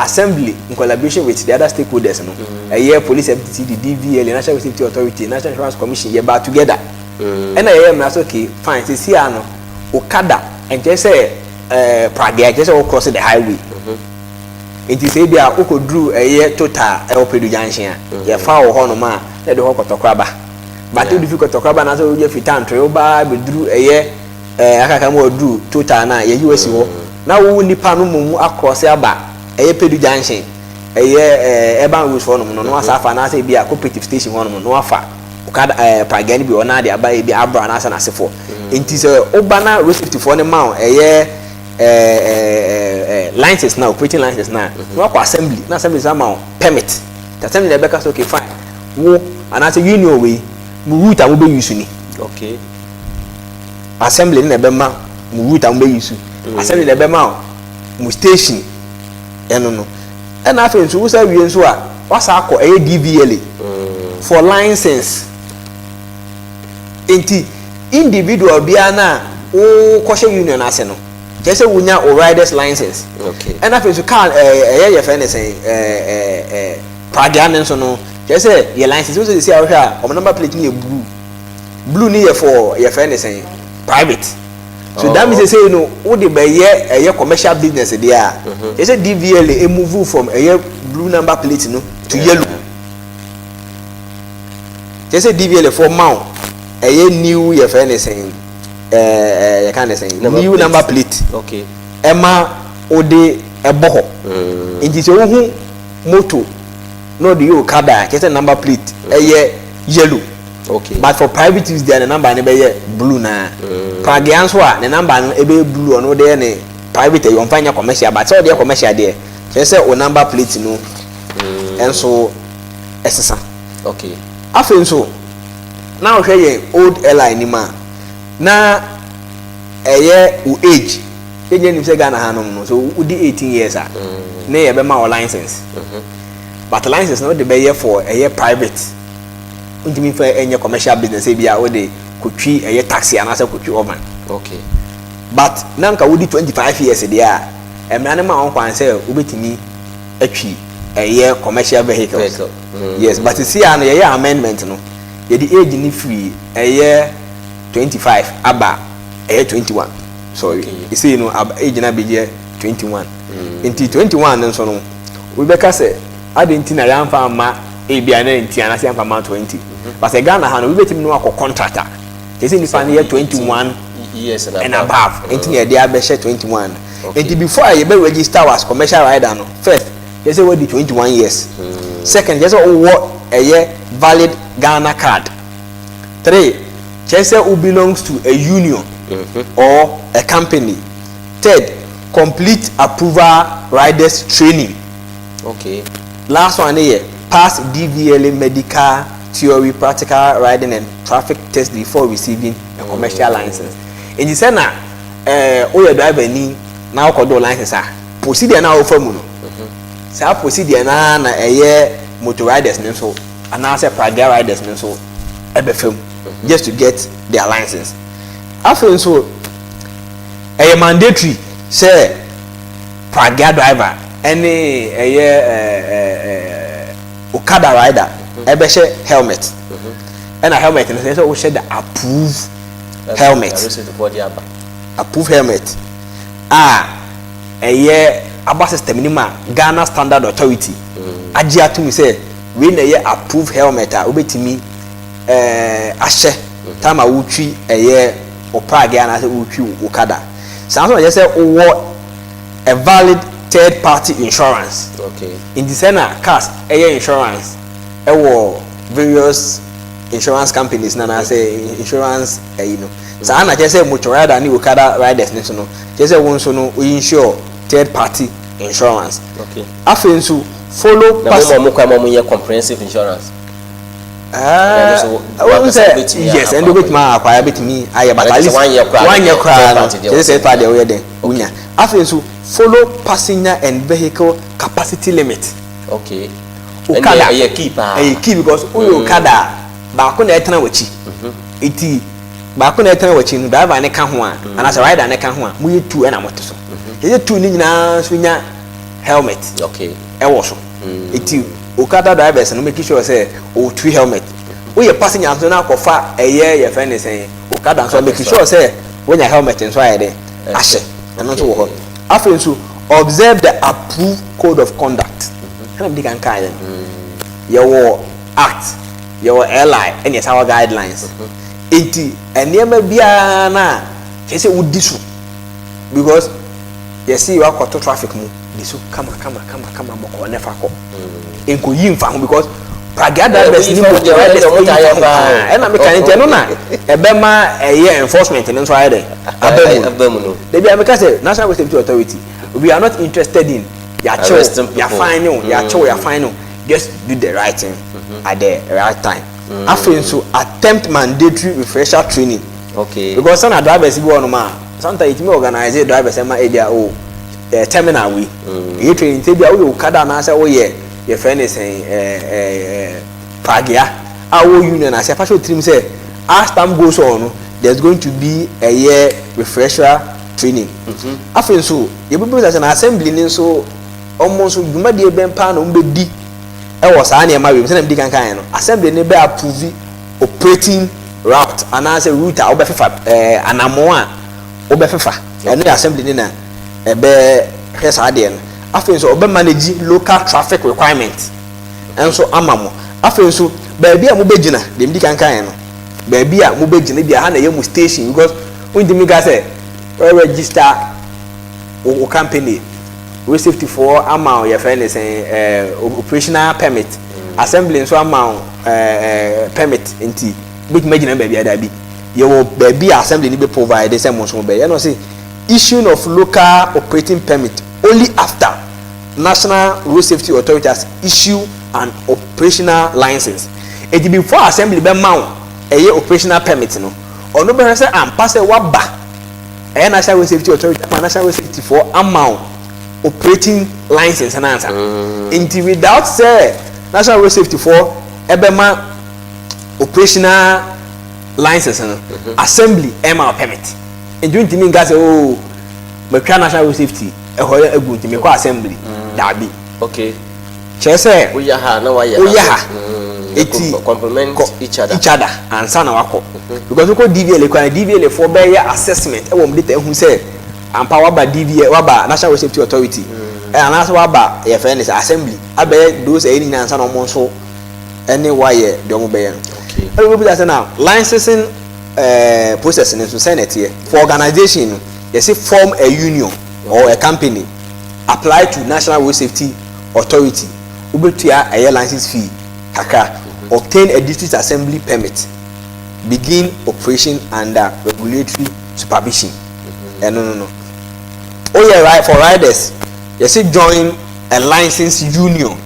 assembly in collaboration with the other stakeholders no, ɛyɛ police, FTC, DVLA, National Road Safety Authority, National Insurance Commission, yɛ ba together ɛna yɛyɛ mmara so. Okay, fine, sisi ano okada nkyɛn sɛ pragea nkyɛn sɛ o cross the highway. Nti sɛ ebi a okɔduru ɛyɛ Total ɛwɔ Pedu Junction a, yɛfa wɔ hɔnom a, na yɛde hɔ Kɔtɔkoraba, but wode fi Kɔtɔkoraba na sɛ wogye fi Tantoe wobaa bɛduru ɛyɛ akaka mu ɔduru Total na yɛyi wasi hɔ na wo nipa no mu across aba ɛyɛ Pedu Junction, ɛyɛ Urban Roads hɔnom no, na wasa afa anaasɛ ebi a Cooperative Station hɔnom no, na wafa okada pragea no bi wɔ na de aba ebi abra anaasɛ n'asefoɔ. Nti sɛ woba na road safety foɔ no ma wo ɛyɛ ɛɛ ɛɛ license na operating license na wakɔ assembly na assembly sɛ ama wo permit. Nti assembly na ɛbɛka sɛ, okay, fine, wo anaasɛ union wei mo route a mobɛ use ni. Assembly ne na ɛbɛma mo route a mobɛ use. Assembly na ɛbɛma mo station ɛno no. Ɛna afei nso wosa wie nso a, wasa akɔ ɛyɛ DVLA for license. Nti individual biara na wokɔhyɛ union ase no, kyerɛ sɛ wonya o riders license. Ɛna afei nso car ɛyɛ yɛfrɛ ne sɛn, ɛɛ ɛɛ ɛɛ pragea ne nso no, kyerɛ sɛ yɛ license. Wosɛ sisi a wohwɛ a, ɔmo number plate no yɛ blue. Blue ni yɛ for yɛfrɛ ne sɛn, private. So that means say no wode bɛyɛ ɛyɛ commercial business deɛ a, kyerɛ sɛ DVLA emove from ɛyɛ blue number plate no to yellow. Kyerɛ sɛ DVLA for ma wo ɛyɛ new yɛfrɛ ne sɛn, ɛɛ ɛɛ yɛka ne sɛn, number new plate. Number plate ɛma wode ɛbɔ hɔ. Nti sɛ wohu moto na ɔde yɛ okada a, kyerɛ sɛ number plate ɛyɛ yellow. But for private use deɛ, ne number no bɛyɛ blue. Na pragea nso a, ne number no ɛbɛyɛ blue. Ɔno de yɛ ne private, ɛyɛ ɔnfa nyɛ commercial, but sɛ ɔde yɛ commercial deɛ, kyerɛ sɛ o number plate no ɛnso ɛsesa. Afei nso na wohwɛ yɛn old LI nim a, na ɛyɛ wo age. Yɛnyɛ nim sɛ Ghana hanom no so, wodi 18 years a, ne yɛbɛma wo license. But license no, wode bɛyɛ for ɛyɛ private, ntumi fa ɛnyɛ commercial business. Ebi a wode kotwi ɛyɛ taxi anaasɛ kotwi oven. But na nka wodi 25 years deɛ a, mmara no ma wɔn kwan sɛ wobɛtumi atwi ɛyɛ commercial vehicles. Vehicle. Yes, but si a no yɛyɛ amendment no, yɛde age ni firi ɛyɛ 25 aba ɛyɛ 21, sorry. Esei no age na abɛgye 21. Nti 21 no nso no, wobɛka sɛ adi nti na yɛamfa ama ebi a 19 anaasɛ yɛamfa ama 20? But sɛ Ghana ha no, wobɛtumi no akɔ contract a, kyerɛ sɛ nipa no yɛ 21 years and and above, nti na yɛde abɛhyɛ 21. Nti before a yɛbɛ register as commercial rider no, first, kyerɛ sɛ wɔdi 21 years. Second, kyerɛ sɛ wowɔ ɛyɛ valid Ghana Card. Three, kyerɛ sɛ wo belongs to a union or a company. Third, complete approval riders training. Last one yɛ pass DVLA medical, theory, practical riding and traffic test before receiving a commercial license. Nti sɛ na woyɛ driver ni na wokɔdo license a, procedure na wofa mu no, saa procedure na ɛyɛ motor riders ne nso anaasɛ pragea riders ne nso ɛbɛfa mu. just to get their license. Afei nso, ɛyɛ mandatory sɛ pragya driver ɛne ɛyɛ ɛɛ ɛɛ okada rider ɛbɛhyɛ helmet. Ɛna helmet no sɛ wohyɛ the approved helmet. Approved helmet a ɛyɛ aba system ni mu a Ghana Standard Authority agye atum sɛ wei na ɛyɛ approved helmet a wobɛtumi ahyɛ time a wotwi ɛyɛ ɔpragya anaasɛ wotwi okada. Saa nso na yɛ sɛ wowɔ a valid third party insurance. Nti sɛ na cars ɛyɛ insurance ɛwɔ various insurance companies na anaasɛ insurance ɛyi no, saa na kyerɛ sɛ motor rider ne okada riders ne so no, kyerɛ sɛ wɔn nso no oyi insure third party insurance. Afei nso, follow na mo ma mo kwan ma mo yɛ comprehensive insurance. Wɔn sɛ yes, ɛnde obetumi akwaya betumi ayɛ, but at least wanyɛ koraa no, kyerɛ sɛ third party ɔyɛ dɛ wonya. Afei nso, follow passenger and vehicle capacity limit. Okada ɛyɛ key paa. Ɛyɛ key because woyɛ okada, baako na ɛtena w'akyi. Eti baako na ɛtena w'akyi no, driver ne ka ho a anaasɛ rider ne ka ho a, mo yɛ two ɛna mo te so. Yɛyɛ two ne nyinaa nso nya helmet ɛwɔ so. Eti okada drivers no, make sure sɛ o helmet. Woyɛ passenger nso na akɔfa ɛyɛ yɛfrɛ ne sɛn okada nso, make sure sɛ wonya helmet nso ayɛ dɛ ahyɛ. Ɛno nso wɔ hɔ. Afei nso, observe the approved code of conduct. Ɛna mi di kan kaa yɛ no, yɛwɔ act, yɛwɔ LI, ɛna yɛsa wɔ guidelines. Nti nneɛma biara na kyerɛ sɛ wodi so, because yɛsi wakɔto traffic mu di so kama kama kama kama bɔkɔ ne fa kɔ, nkoyi nfa ho, because pragya drivers ni motor riders yi nfa ho paa. Ɛna meka ne nkyɛn no na ɛbɛma ɛyɛ enforcement ne nso ayɛ dɛ aba mu no. Debi a meka sɛ National Road Safety Authority, we are not interested in yàkyɛw yàfine o, yàkyɛw yàfine o. Just do the right thing at the right time. Afei nso, attempt mandatory refresher training. Because sanni drivers bi wɔ nom a, sometimes yɛtumi organize drivers ɛma ebi a o terminal wei ɛyɛ training. Nti ebi a woyɛ okada anaasɛ woyɛ yɛfrɛ ne sɛn ɛɛ ɛɛ pragya a wɔ union ase, afa hyɛ otirim sɛ as time goes on no, there is going to be ɛyɛ refresher training. Afei nso, yɛbɛbɛ sɛ na assembly ni nso, ɔmo nso dwumadie bɛn paa na ɔmo bɛ di ɛwɔ saa nneɛma wei sɛ na di kankan yɛn no. Assembly ni bɛ approve operating route anaasɛ route a wobɛfefa, anammɔn a wobɛfefa. Ɛno yɛ assembly ni na ɛbɛ hwɛ saa adeɛ no. Afei nso, ɔbɛ manage local traffic requirement ɛnso ama mo. Afei nso, baabi a mobɛgyina deɛ di kankan yɛn no, baabi a mobɛgyina bi a ha na ɛyɛ mu station, because wontumi ka sɛ register wo company, road safety foɔ ama wo yɛfrɛ ne sɛn operational permit, assembly nso ama wo permit, nti wobɛtumi agyina baabi a daabi, yɛwɔ baabi a assembly ni bɛ provide sɛ mo nso mo bɛyɛ. Ɛna ɔsɛ issuing of local operating permit only after National Road Safety Authority has issued an operational license. Eti before assembly bɛ ma wo ɛyɛ operational permit no, ɔno bɛhwɛ sɛ ampa sɛ waba ɛyɛ National Road Safety Authority ama National Road Safety foɔ ama wo operating license nansa. Nti without sɛ National Road Safety foɔ ɛbɛma operational license no, assembly ɛma wo permit. Nti ntumi nka sɛ, "Oo, matwa National Road Safety ɛhɔ yɛ egu, nti mekɔ assembly." Daabi. Kyerɛ sɛ woyɛ ha na wayɛ. Woyɛ ha. Eti complement each other. Each other ansa na wakɔ, because wokɔ DVLA kwan, DVLA foɔ bɛyɛ assessment ɛwɔ mu data ehu sɛ ampa waba DVLA, waba National Road Safety Authority anaasɛ waba yɛfrɛ ne sɛ assembly abɛyɛ those ɛyɛ ne nyinaa ansa na ɔmo nso ɛne wayɛ deɛ ɔmo bɛyɛ no. Ɛna obi sɛ na licensing process ne nso sɛn na ɛteɛ for organisation no? Yɛsi form a union or a company, apply to National Road Safety Authority, wobɛtua ɛyɛ license fee kakra, obtain a district assembly permit, begin operation under regulatory supervision. Ɛno no oyɛ right. For riders, yɛsi join a license union.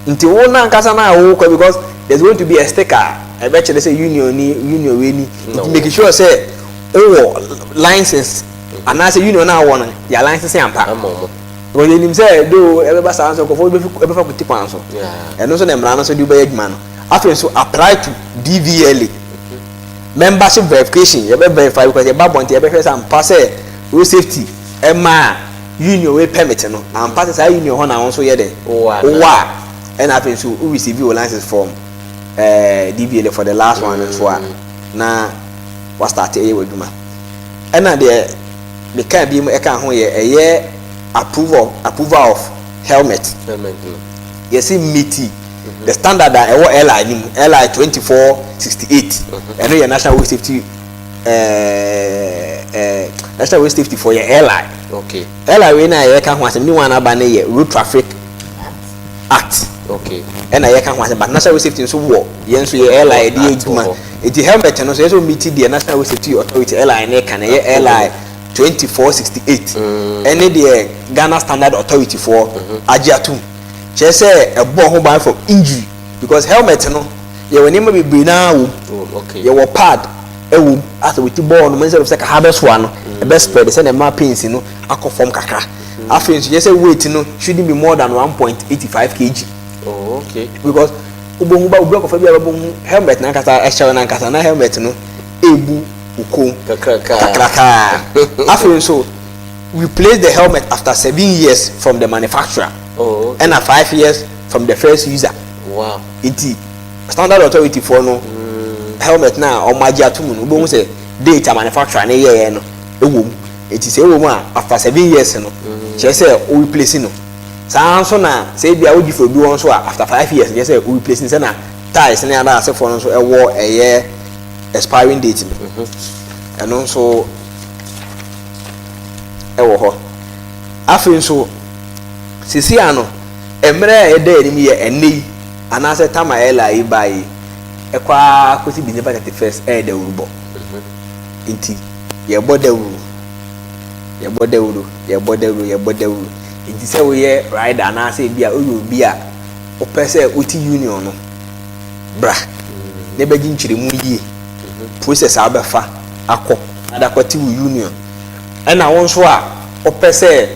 Nti wo nankasa na wo kɔ, because there is going to be a sticker ɛbɛkyerɛ sɛ union ni, union wei ni. Nti make sure sɛ wowɔ license anaasɛ union na wɔ no yɛ license ampa. Ama ɔmo. Because yɛnim sɛ do ɛbɛba saa nso, nkurɔfoɔ ɛbɛfa kuti kwan so. Ɛno nso na mmara no nso de wobɛyɛ adwuma no. Afei nso, apply to DVLA. Membership verification, yɛbɛ verify because yɛba abɔnten, yɛbɛhwɛ sɛ ampa sɛ road safety ɛmaa union wei permit no, ampa sɛ saa union hɔ na wo nso yɛ dɛ wowɔ a. Ɛna afei nso wo receive wo license from DVLA for the last one nso a, na wa start ɛyɛ w'adwuma. Ɛna deɛ meka bi mu ɛka ho yɛ ɛyɛ approval of helmet. Helmet no. Yɛsi meet the standard a ɛwɔ LI no mu, LI 2468. Ɛno yɛ National Road Safety National Road Safety for yɛ LI. LI wei na yɛka ho asɛm ne wɔn anaba ne yɛ Road Traffic Act. Ɛna yɛka ho asɛm, but National Road Safety nso wɔ yɛn nso yɛ LI yɛde yɛ Act wɔ adwuma. hɔ. Eti helmet no nso, yɛ sɛ meet deɛ National Road Safety Authority LI ne ka na ɛyɛ LI 2468 ɛne deɛ Ghana Standard Authority foɔ agye atum, kyerɛ sɛ ɛbɔ ho ban from injury, because helmet no, yɛwɔ nneɛma bebree naa wɔ mu. Yɛwɔ pad ɛwɔ mu asɛ wɔti bɔɔl no mu, instead of sɛ kaha bɛsoa no, ɛbɛ spread sɛ na ɛma pains no akɔ fam kakra. Afei nso, yɛ sɛ weight no shouldn't be more than 1.85 kg. Because wobɛhu ba obi akɔfa bi a, wobɛhu helmet nankasa ɛhyɛw nankasa na helmet no ebu wo kɔn. Kakraka. Kakraka. Afei nso, replace the helmet after 7 years from the manufacturer ɛna 5 years from the first user. Nti Standard Authority foɔ no, helmet na ɔmo agye ato mu no, wobɛhu sɛ date a manufacturer ne yɛɛ no ɛwɔ mu. Nti sɛ ɛwɔ mu a, after 7 years no, kyerɛ sɛ o replace no. Saa nso na sɛ ebi a wogye fɛ obi wɔ nso a, after 5 years, kyerɛ sɛ o replace no. Sɛ na tyres ne ada asefoɔ no nso ɛwɔ ɛyɛ expiring date no, ɛno nso ɛwɔ hɔ. Afei nso, sisi ano mmerɛ a ɛda anim yɛ ɛnɛ yi anaasɛ tama ɛla yi ba yi ɛkɔ ara kɔsi December 31st, ɛyɛ dawurubɔ. Nti yɛbɔ dawuro, yɛbɔ dawuro, yɛbɔ dawuro, yɛbɔ dawuro. Nti sɛ woyɛ rider anaasɛ ebi a woyɛ obi a wopɛ sɛ wote union no, bra na ɛbɛgye nkyerɛmu yie, process a wobɛfa akɔ na de akɔte wo union. Ɛna wo nso a wopɛ sɛ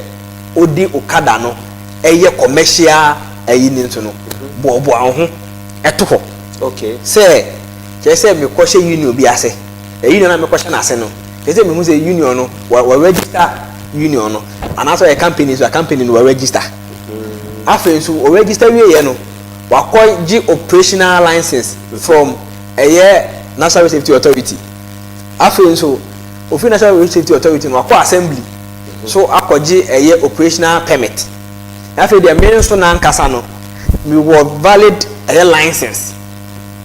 wode okada no ɛyɛ commercial ɛyi ne nso no, boaboa wo ho ɛto hɔ sɛ kyerɛ sɛ mekɔhyɛ union bi ase, na union a mekɔhyɛ n'ase no, kyerɛ sɛ mehu sɛ union no wɔ register union no, anaasɛ ɔyɛ company nso a, company no wɔ register. Afei nso, wɔ register wieɛ no, wakɔ gye operational license from ɛyɛ National Road Safety Authority. Afei nso, ofin National Road Safety Authority no, wakɔ assembly so akɔgye ɛyɛ operational permit. Afei deɛ, me nso n'ankasa no, mewɔ valid ɛyɛ license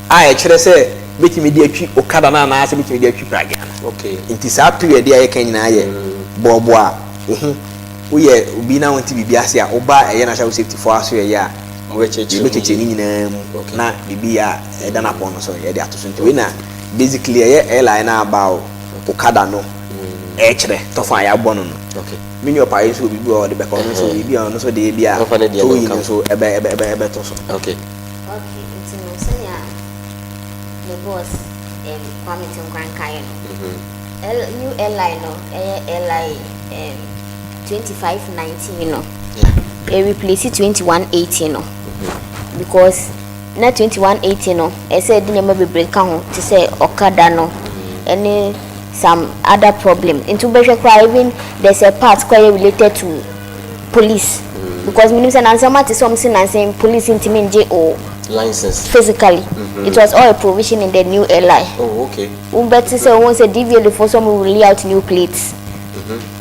a ɛkyerɛ sɛ bɛtumi de atwi okada no anaasɛ bɛtumi de atwi pragea no. Nti saa period a yɛka nyinaa yɛ bɔɔboa wo ho. Woyɛ obi na wonte biribi ase a, woba ɛyɛ National Safety foɔ aso yɛyɛ a, Mobɛkyerɛkyerɛ mu. Yɛbɛkyerɛkyerɛ ne nyinaa mu na biribi a ɛda n'apɔn no so, yɛde ato so. Nti wei na basically ɛyɛ airline no aba o, okada no ɛkyerɛ tɔfo a yɛabɔ no. Me nua ɔpae nso wɔ biribi a ɔde bɛka, ɔno nso biribi a ɔno nso de bi a Ɔmfa ne deɛ no towing nka ho. Nso ɛbɛ ɛbɛ ɛbɛ ɛbɛto so. Okay, nti no, sɛnea me boss Kwame Tenkwan kaeɛ no, new LI no, ɛyɛ LI 2519 no, ɛ replace 2180 no, because na 2180 no, ɛsɛ ɛde nneɛma bebree ka ho te sɛ ɔkada no ɛne some other problem. Nti wobɛhwɛ koraa, even there's a part koraa yɛ related to police, because menim sɛ nansɛm ate sɛ ɔmo se nansɛm police ntumi ngye o License. Physically. It was all a provision in the new LI. Wobɛte sɛ wɔn sɛ DVLA foɔ sɛ ɔmo roll out new plates.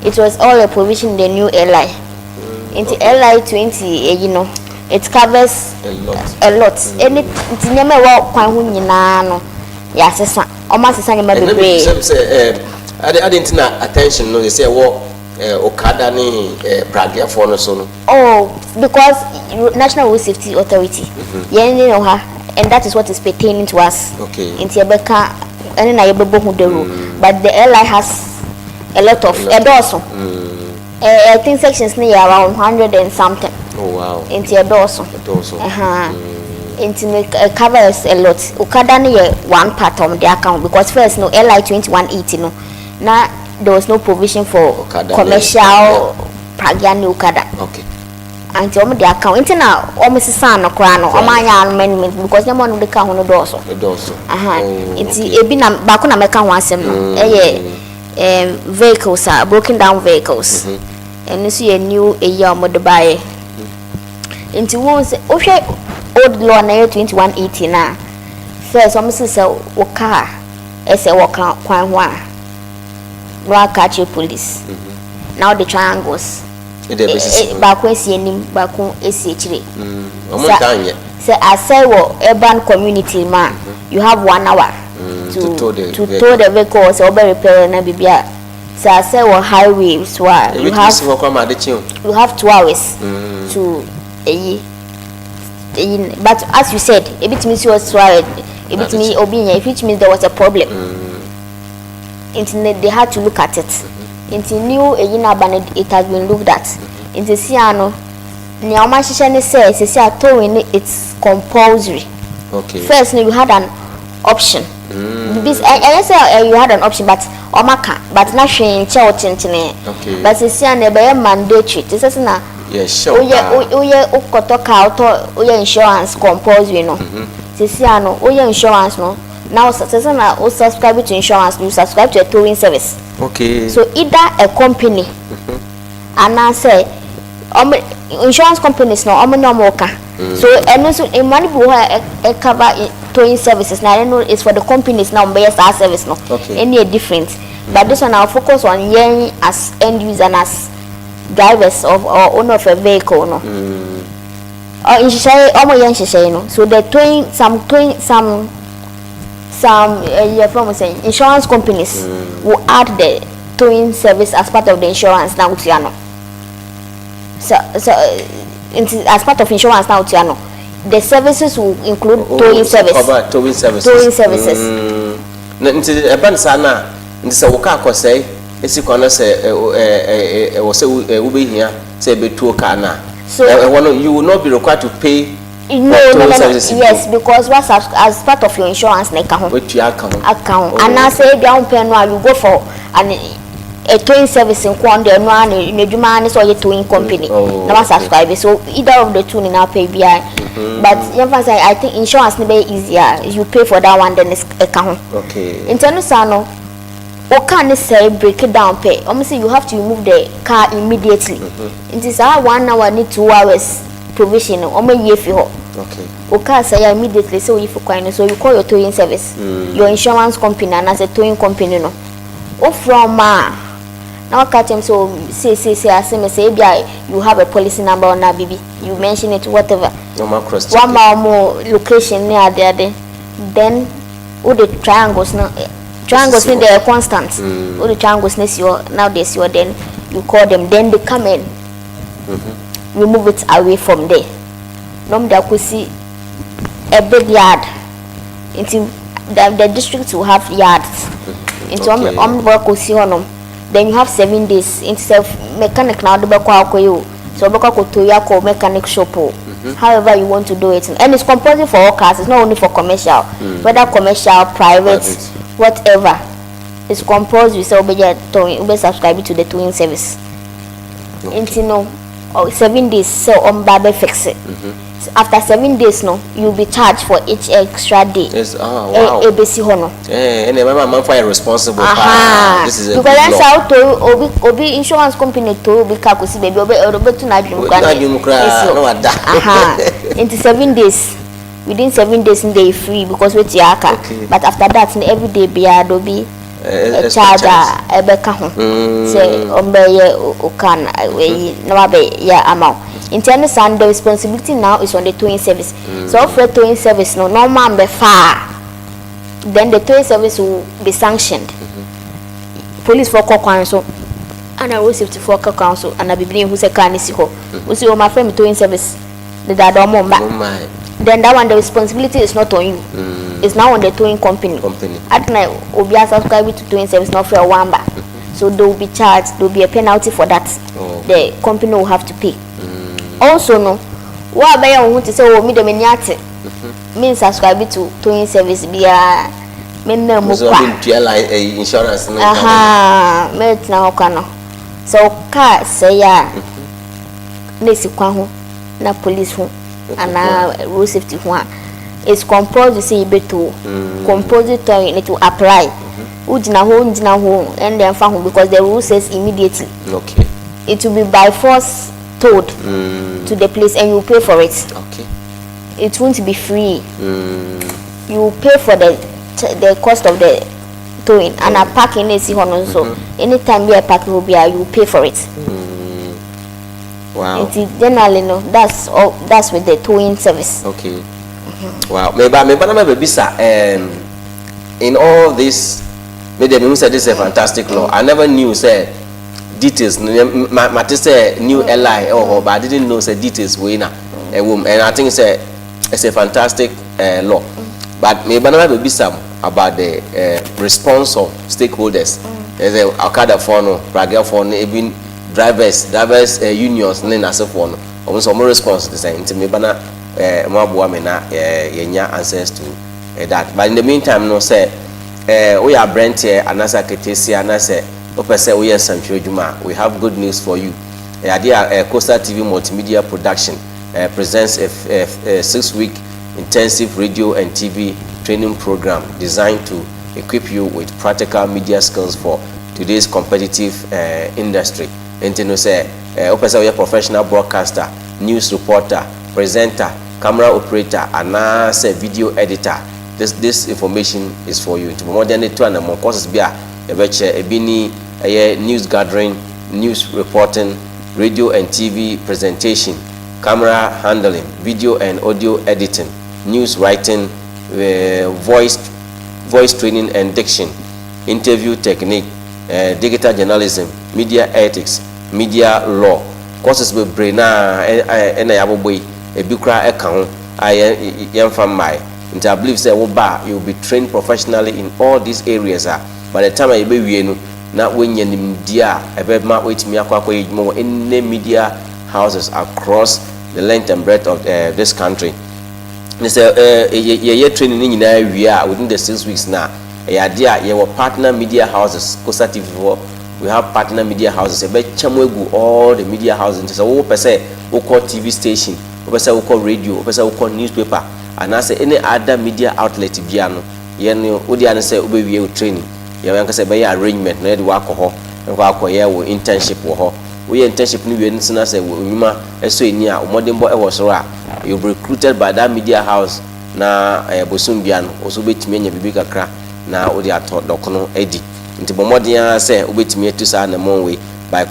It was all a provision in the new LI. Nti LI 20 eyi no, it covers A lot. A lot. Ɛne nti nneɛma a ɛwɔ kwan ho nyinaa no, yɛasesa, ɔmo asesa nneɛma Ɛna bebree. mi sɛ ade nti na attention no sɛ ɛwɔ okada ne prageafoɔ no so no. Oh, because National Road Safety Authority yɛn ne no ha, and that is what is pertaining to us. Nti yɛbɛka ɛne na yɛbɛbɔ ho dawuro, but the LI has a lot of A lot. Ɛdɔɔso. I think sections ne yɛ around hundred and something. Nti ɛdɔɔso. Ɛdɔɔso. Ɛha nti no, it covers a lot. Okada no yɛ one part of the account, because first no, LI 2180 no, na there was no provision for Okada ne- commercial pragya ne okada. Nti wɔn de aka ho nti na wɔn sesa no koraa no, wɔn anyɛ amendment because nneɛma wɔn de ka ho no dɔɔso. Dɔɔso. Aha, nti ebi na baako na mɛka ho asɛm no ɛyɛ vehicles a broken down vehicles. Ɛno nso yɛ new eyi a wɔde baayɛ. Nti wɔn sɛ wohwɛ old law na ɛyɛ 2180 na first wɔn sɛ wo car ɛsɛ wɔ kwan ho a, na waka akyerɛ police na wɔde triangles baako esi anim, baako esi akyire. Wɔn ntaa nyɛ. Sɛ asɛe wɔ urban community mu a, you have one hour to tow the vehicle sɛ ɔbɛ repair na bibi a. Sɛ asɛe wɔ highway so a, you have 2 hours to eyi eyi. But as you said, ebi tumi si wɔ so a, ebi tumi obi nyɛ, which means there was a problem. Nti they had to look at it. Nti new eyi na aba no, it has been looked at. Nti si ano nea wɔn ahyehyɛ ne sɛ sisi a, towing no, it's compulsory. First no, you had an option. Bibi ɛyɛ sɛ you had an option, but wɔn aka, but na hwee nkyɛn tentene. But sisi a na ɛbɛyɛ mandatory te sɛ na woyɛ woyɛ wokɔtɔ car, wotɔ, woyɛ insurance compulsory no. Sisi a no, woyɛ insurance no now, sisi na wo subscribe to insurance, you subscribe to a towing service. So either a company anaasɛ ɔmo insurance companies no, ɔmo ne ɔmo ka. So ɛno nso mmara no bi wɔ hɔ a ɛcover towing services na ɛno is for the companies na ɔmo bɛyɛ saa service no. Ɛne yɛ different, but this one I focus on yɛn as end user and as drivers of or owner of a vehicle no. Ɔ nhyehyɛe, ɔmo yɛ nhyehyɛe no, so the towing some towing some yɛ from say insurance companies will add the towing service as part of the insurance na wotua no. So nti as part of insurance na wotua no, the services will include towing service. Cover towing services. Towing services. Na nti ɛba no saa na nti sɛ wo kaa kɔsɛe esi kwan no sɛ ɛ ɛ ɛ ɛwɔ sɛ wobɛhia sɛ ɛbɛtuo kaa no a, ɛhɔ no you will not be required to pay No, for no, towing no. services. Yes, because what as part of your insurance na ɛka ho. Wetua aka ho. Aka ho. Anaasɛ ebi ahun pɛ no a, you go for an a towing service nko ɔno deɛ, ɛno ara ne n'adwuma ne sɛ ɔyɛ towing company na wa subscribe. So either of the two nyinaa pay biara, but yɛn fa sɛ I think insurance ne bɛyɛ easier. You pay for that one, then it's ɛka ho. Nti ɛno saa no, o car ne sɛ break it down pɛ, ɔmo sɛ you have to remove the car immediately. Nti saa one hour ne 2 hours provision no, ɔmo ayi efi hɔ. O car sɛ ya, immediately sɛ oyi fi kwan no so, you call your towing service, your insurance company anaasɛ towing company no. O frɛ ɔmo a, na waka kyerɛ m sɛ o sei sei sei ase me sɛ ebi a, you have a policy number or na bibi, you mention it, whatever. Normal cross check. Wama ɔmo location ne ade ade, then wo de triangles no, triangles no deɛ constant. Wo de triangles no si hɔ na wo de si hɔ, then you call them, then they come in, remove it away from there na ɔmo de akɔsi a big yard. Nti the district will have yards, nti ɔmo ɔmo de akɔsi hɔnom. Then you have 7 days. Nti sɛ mechanic na ɔde bɛkɔ akɔyɛ o, sɛ ɔbɛkɔ akɔtɔ yi akɔ mechanic shop o, however you want to do it, and it's compulsory for all cars. It's not only for commercial, whether commercial, private, Private. whatever, it's compulsory sɛ wobɛgye towing, wobɛ subscribe to the towing service. Nti no, 7 days sɛ ɔmba bɛ fix it. After 7 days no, you will be charged for each extra day. Yes, ah, wow. Ebesi hɔ no. Ɛna ɛbɛma amanfo ayɛ responsible paa. This is a because good ɛnsa law. woto obi insurance company to obi car kɔsi baabi, ɔbɛtu n'adwene koraa. N'adwene koraa, esi hɔ. na wada. Aha, nti 7 days, within 7 days no dey free because wetua aka. But after that no, every day biara do bi extra charge charge. A ɛbɛka ho sɛ ɔmbɛyɛ o car na ɛyi na wabɛyɛ ama wo. Nti ɛno saa no, the responsibility now is on the towing service. Sɛ ɔfrɛ towing service no na ɔmo ambɛfa a, then the towing service will be sanctioned. Police fo kɔ kwan so ana road safety fo kɔ kwan so ana bibini ehu sɛ car ne si hɔ, wosi wɔn afrɛ mi towing service dedaada, ɔmo mba. Oh my. Then that one, the responsibility is not on you, it's now on the towing company. Company. Adana obi asubscribe to towing service na ɔfrɛ wɔn amba, so they will be charged. There will be a penalty for that. The company will have to pay. Also no, wɔn a bɛyɛ wɔn ho te sɛ wɔn mi dɛm ani ate me subscribe to towing service biara, me nna mu So kwa. ɔmo ntua line insurance no nka ho. Aha, mɛtena hɔ kwa no, sɛ o car sɛe a na esi kwan ho. na police ho anaa road safety ho a, it's compulsory sɛ yɛbɛtow. Compulsory towing, it will apply. Wogyina hɔ, ngyina hɔ, ɛnna ɛmfa ho because the rule says immediately. It will be by force towed to the place and you pay for it. It won't be free. You will pay for the cost of the towing and a parking na esi hɔ no nso, anytime bi a parking hɔ bi a, you pay for it. Nti generally no, that's all, that's with the towing service. Okay, wow. Meba na mebisa, in all this, me de me say this is a fantastic law. I never knew sɛ details no ma ma te sɛ new LI ɛwɔ hɔ, but I didn't know sɛ details wei na ɛwɔ mu, and I think sɛ it's a fantastic law. But meba na mebisa about the response of stakeholders. Ɛsɛ okadafoɔ no, pragyafoɔ no, even drivers unions ne n'asefoɔ no, wɔn nso wɔn response te sɛ. Nti meba na mo aboa me na yɛnya answers to that. But in the meantime no, sɛ woyɛ aberanteɛ anaasɛ aketesia anaasɛ wopɛ sɛ woyɛ nsɛntwerɛ adwuma a, we have good news for you. Ɛyɛ adeɛ a Coastal TV Multimedia Production presents a 6-week intensive radio and TV training program designed to equip you with practical media skills for today's competitive industry. Nti no, sɛ wopɛ sɛ woyɛ professional broadcaster, news reporter, presenter, camera operator anaasɛ video editor, this information is for you. Nti bɔmmɔden ne to anammɔn. Courses bi a yɛbɛkyerɛ ebi ni ɛyɛ news gathering, news reporting, radio and TV presentation, camera handling, video and audio editing, news writing, voice training and diction, interview technique, digital journalism, media ethics, media law. Courses bebree na ɛna yɛabobɔ yi, ebi koraa ɛka ho a yɛmfa mmae. Nti I believe sɛ woba a, you will be trained professionally in all these areas a by the time a yɛbɛwie no na woanya nimdeɛ a ɛbɛma woatumi akɔ akɔyɛ adwuma wɔ any media houses across the length and breadth of this country. Ne sɛ yɛyɛ training ne nyinaa wie a, within the 6 weeks na ɛyɛ adeɛ a yɛwɔ partner media houses. Coastal TV foɔ, we have partner media houses. Yɛbɛkyɛ mu egu all the media houses. Nti sɛ wopɛ sɛ wokɔ TV station, wopɛ sɛ wokɔ radio, wopɛ sɛ wokɔ newspaper anaasɛ any other media outlet bia no, yɛn no wode ano sɛ wobɛwie wo training, yɛn ankasa bɛyɛ arrangement na yɛde wakɔ hɔ nkɔ akɔyɛ wo internship wɔ hɔ. Woyɛ internship no wie no sena sɛ wo nnwuma ɛsɔ ani a, mmɔdenbɔ ɛwɔ soro a, you be recruited by that media house na ɛyɛ bosom bia no wo so wobɛtumi anya biribi kakra na wode atɔ dɔkono adi. Nti bɔ mmɔden ara sɛ wobɛtumi atu saa anammɔn wei by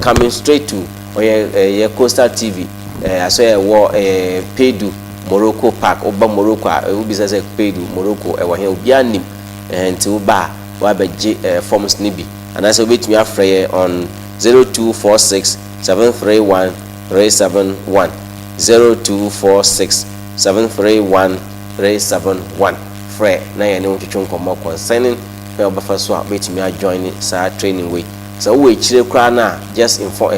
coming straight to ɔyɛ ɛyɛ Coastal TV asɔ ɛwɔ Pedu Morocco Park. Woba Morocco a, wobisa sɛ Pedu Morocco ɛwɔ he, obiara nim. Nti woba a, wabɛgye forms no bi anaasɛ wobɛtumi afrɛ yɛ on 0246 731 371, 0246 731 371. Frɛ na yɛne wo twetwe nkɔmmɔ concerning kwan a wobɛfa so a wobɛtumi ajoin saa training wei. Sɛ wowɔ akyire koraa no a, just inform,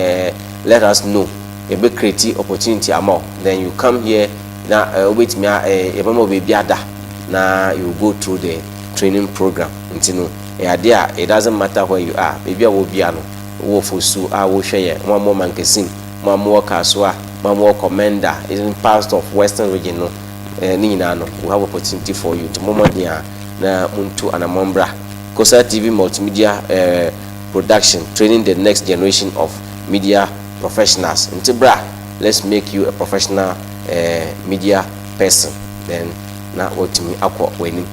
let us know. Yɛbɛ create opportunity ama wo, then you come here na wobɛtumi yɛbɛma wo baabi ada na you go through the training program. Nti no, ɛyɛ adeɛ a it doesn't matter where you are, baabi a wɔ bia no, wowɔ Fosu a wohwɛ yɛ, mo a mowɔ Mankesim, mo a mowɔ Kasoa, mo a mowɔ Komenda, even part of Western Region no, ne nyinaa no, we have opportunity for you. Nti mommɔden a na muntu anammɔn bra. Coastal TV Multimedia Production, training the next generation of media professionals. Nti bra, let's make you a professional media person, then na watumi akɔ w'anim.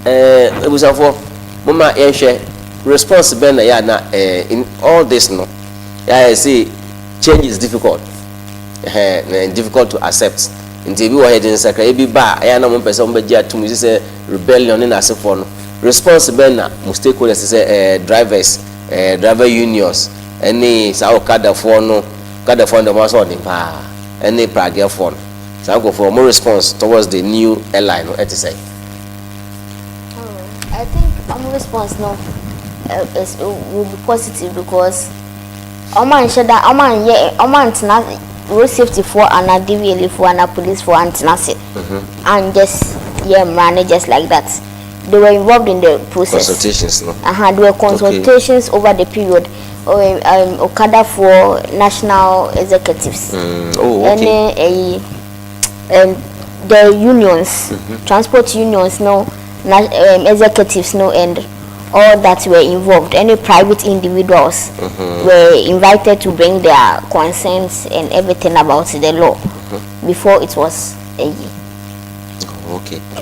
Ebusuafoɔ, moma yɛnhwɛ response bɛn na yɛ ana in all this no. Yɛayɛ sɛ change is difficult na difficult to accept. Nti ebi wɔ hɔ, yɛde nsakra ebi ba a, ɛyɛ na mo mpɛ sɛ mo bɛgye atum sɛ rebellion ne n'asefoɔ no. Response bɛn na mo stakeholders sɛ drivers, driver unions ɛne saa okadafoɔ no? Okadafoɔ no deɛ, wɔn asɔ ɔden paa, ɛne pragyafoɔ no, saa nkurɔfoɔ, mo response towards the new LI no ɛte sɛ? Oh, I think our response no is will be positive because ɔmo anhyɛ da, ɔmo anyɛ, ɔmo antena road safety foɔ ana DVLA foɔ ana police foɔ antena ase and just yɛ mmara no just like that. They were involved in the process. Consultations no. There were consultations over the period. Okada for national executives. Oh, okay. Ɛne the unions, transport unions no, executives no, and all that were involved. Any private individuals were invited to bring their concerns and everything about the law before it was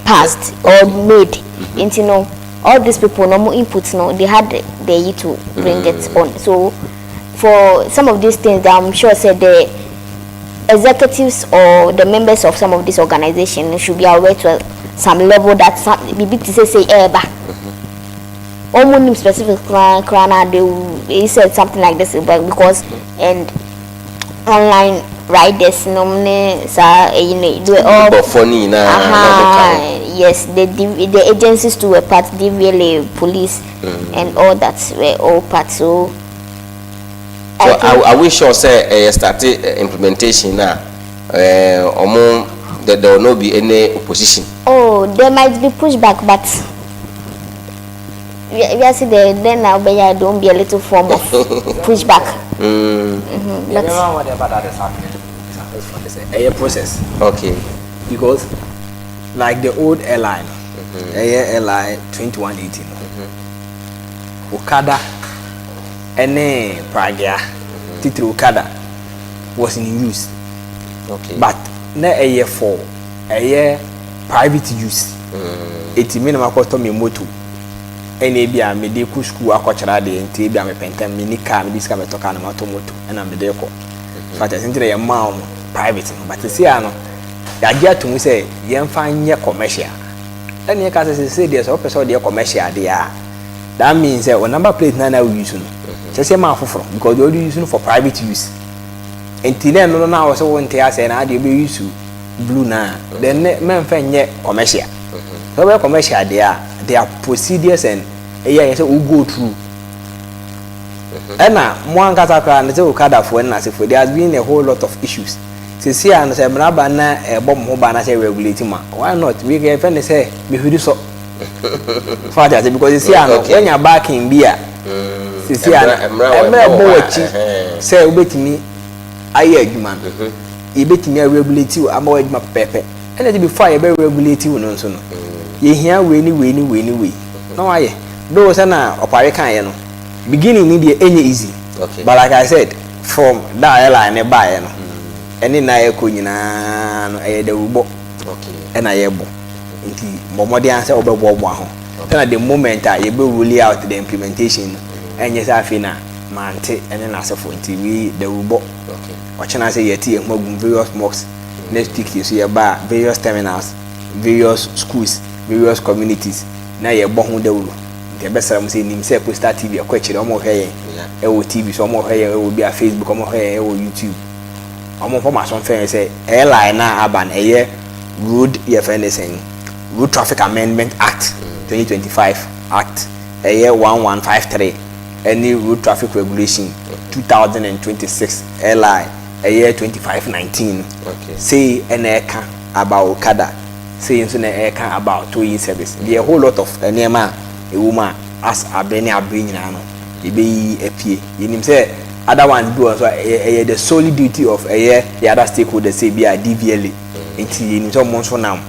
passed or made. And all these people, normal inputs, no, they had the year to bring it on. So for some of these things, I'm sure said the executives or the members of some of these organizations should be aware to some level that some maybe to say eba. Almost specific kra they said something like this, but because and online riders no ne saa eyi ne they were all Bɔfɔ ne nyinaa na ɔmo ka ho. Yes, the agencies too were part, DVLA, police, and all that were all part. So, So I think, are we sure sɛ ɛyɛ start implementation na ɔmo there will not be any opposition? Oh, there might be pushback, but we are see the then now there don't be a little form of pushback. Yeah, But remember whatever that is happening is a process because like the old LI, ɛyɛ LI 2180 no, Okada ɛne Pragya, titiri Okada was in use, but na ɛyɛ for ɛyɛ private use. Eti mi na ma kɔtɔ mi moto, ɛna ebi a mede kɔ sukuu akɔkyerɛ adeɛ, nti ebi a mepɛ ntɛm, mi ni car, mi de sika mɛtɔ car na ma tɔ moto ɛna mede kɔ. So ati ɛsɛ nti na yɛ maa wɔn private no, but esi ano yagye ato mu sɛ yɛmfa nyɛ commercial. Ɛna yɛ ka sɛ sɛ deɛ sɛ ɔpɛ sɛ ɔde yɛ commercial adeɛ a, that means sɛ o number plate na na o use no kyerɛ sɛ maa foforɔ, because deɛ ɔde use no for private use. Nti na ɛno no na wɔ sɛ wɔn nte asɛ na adeɛ ɔbɛ use blue na then ne mɛnfɛ nyɛ commercial. Sɛ ɔbɛyɛ commercial adeɛ a, there are procedures and ɛyɛ yɛ sɛ o go through. Ɛna mo ankasa koraa no sɛ okadafoɔ ne n'asefoɔ, there has been a whole lot of issues. Sisi a no sɛ mmeraba na ɛbɔ mo ho ban na sɛ regulate mu a, why not? We kɛ fɛn ne sɛ mehuri sɔ fati ase, because sisi a no wɔnya backing bi a sisi a no Mmerɛ mmerɛ wɔ bɔ hɔ a, w'akyi sɛ wobɛtumi ayɛ adwuma no, yɛbɛtumi aregulate wo ama wɔ adwuma pɛpɛɛpɛ. Ɛna sɛ before a yɛbɛ regulate wo no nso no, yɛhia wei ne wei ne wei ne wei na wayɛ though. Sɛ na ɔpare kaeɛ no, beginning ni deɛ ɛnyɛ easy, but like I said, from that airline ne baeɛ no ɛne na ɛkɔ nyinaa no, ɛyɛ dawubɔ ɛna yɛbɔ. Nti bɔ mmɔden sɛ wobɛboaboa ho sɛna the moment a yɛbɛ roll out the implementation no, ɛnyɛ sɛ afei na mante ɛne n'asefo. Nti wei dawubɔ. Ɔkyena sɛ yɛte yɛn ho agum various mosques, next week nso yɛba various terminals, various schools, various communities na yɛbɔ ho dawuro. Nti ɛbɛsrɛ mo sɛ nim sɛ Coastal TV ɛkɔ akyire, ɔmo hwɛ yɛn ɛwɔ TV so, ɔmo hwɛ yɛn ɛwɔ bi a Facebook, ɔmo hwɛ yɛn ɛwɔ YouTube. Ɔmo mfɔ ma so mfɛn sɛ LI na aba no, ɛyɛ road, yɛfrɛ ne sɛn, Road Traffic Amendment Act 2025 Act ɛyɛ 1153, ɛne Road Traffic Regulation 2026 LI ɛyɛ 2519. Sei ɛna ɛka about okada, sei nso na ɛka about towing service. There are a whole lot of nneɛma a ɛwɔ mu a as abere ne abere nyinaa no yɛbɛyi apie. Yɛnim sɛ other ones bi wɔ nso a ɛyɛ the solely duty of ɛyɛ the other stakeholders, sɛ bi a DVLA. Nti yɛnim sɛ ɔmo nso nam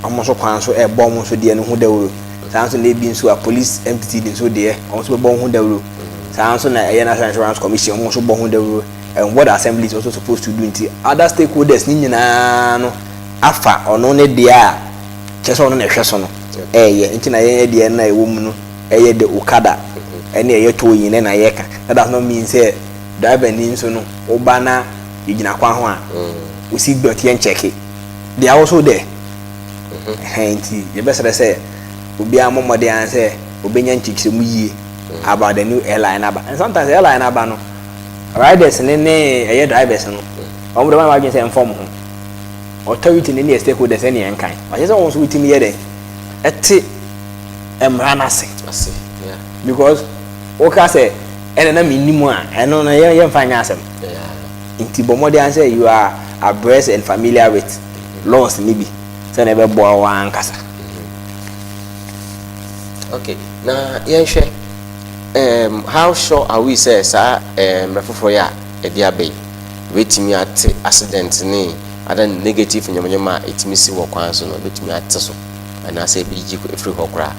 ɔmo nso kwan so ɛbɔ ɔmo nso deɛ no ho dawuro. Saa nso na ebi nso a police, MTTD nso deɛ, ɔmo nso bɛbɔ ho dawuro. Saa nso na ɛyɛ National Insurance Commission, ɔmo nso bɔ ho dawuro, and what the assembly is also supposed to do. Nti other stakeholders ne nyinaa no afa ɔno ne deɛ a kyerɛ sɛ ɔno na ɛhwɛ so no ɛɛyɛ. Nti na yɛn deɛ na ɛwɔ mu no ɛyɛ the okada ɛne ɛyɛ towing ne na yɛka. That does not mean sɛ driver ni nso no ɔba na yɛgyina kwan ho a o seat belt yɛn check. They are also there. Ɛhɛn, nti yɛbɛsrɛ sɛ obiara mmɔ mmɔden an sɛ obɛnya nkyekyeremu yie about the new LI aba. And sometimes LI aba no, riders ne ɛyɛ drivers no, wɔn de wɔn adwene sɛ nfɔm ho authority ne yɛ stakeholders ɛne yɛn kan wahyɛ sɛ wɔn nso wotumi yɛ dɛ ɛte mmara n'ase ase, yeah. Because woka sɛ ɛna na mi nim a, ɛno no yɛn yɛmfa nyɛ asɛm. Nti bɔ mmɔden an sɛ you are abreast and familiar with laws ne bi sɛnea ɛbɛboa wɔn ankasa. Okay, na yɛnhwɛ, how sure are we sɛ saa mmerɛ foforɔ yi a ɛde aba yi wetumi ate accident ne other negative nyamanyama a ɛtumi si wɔ kwan so no, wetumi ate so anaasɛ ebi efiri hɔ koraa?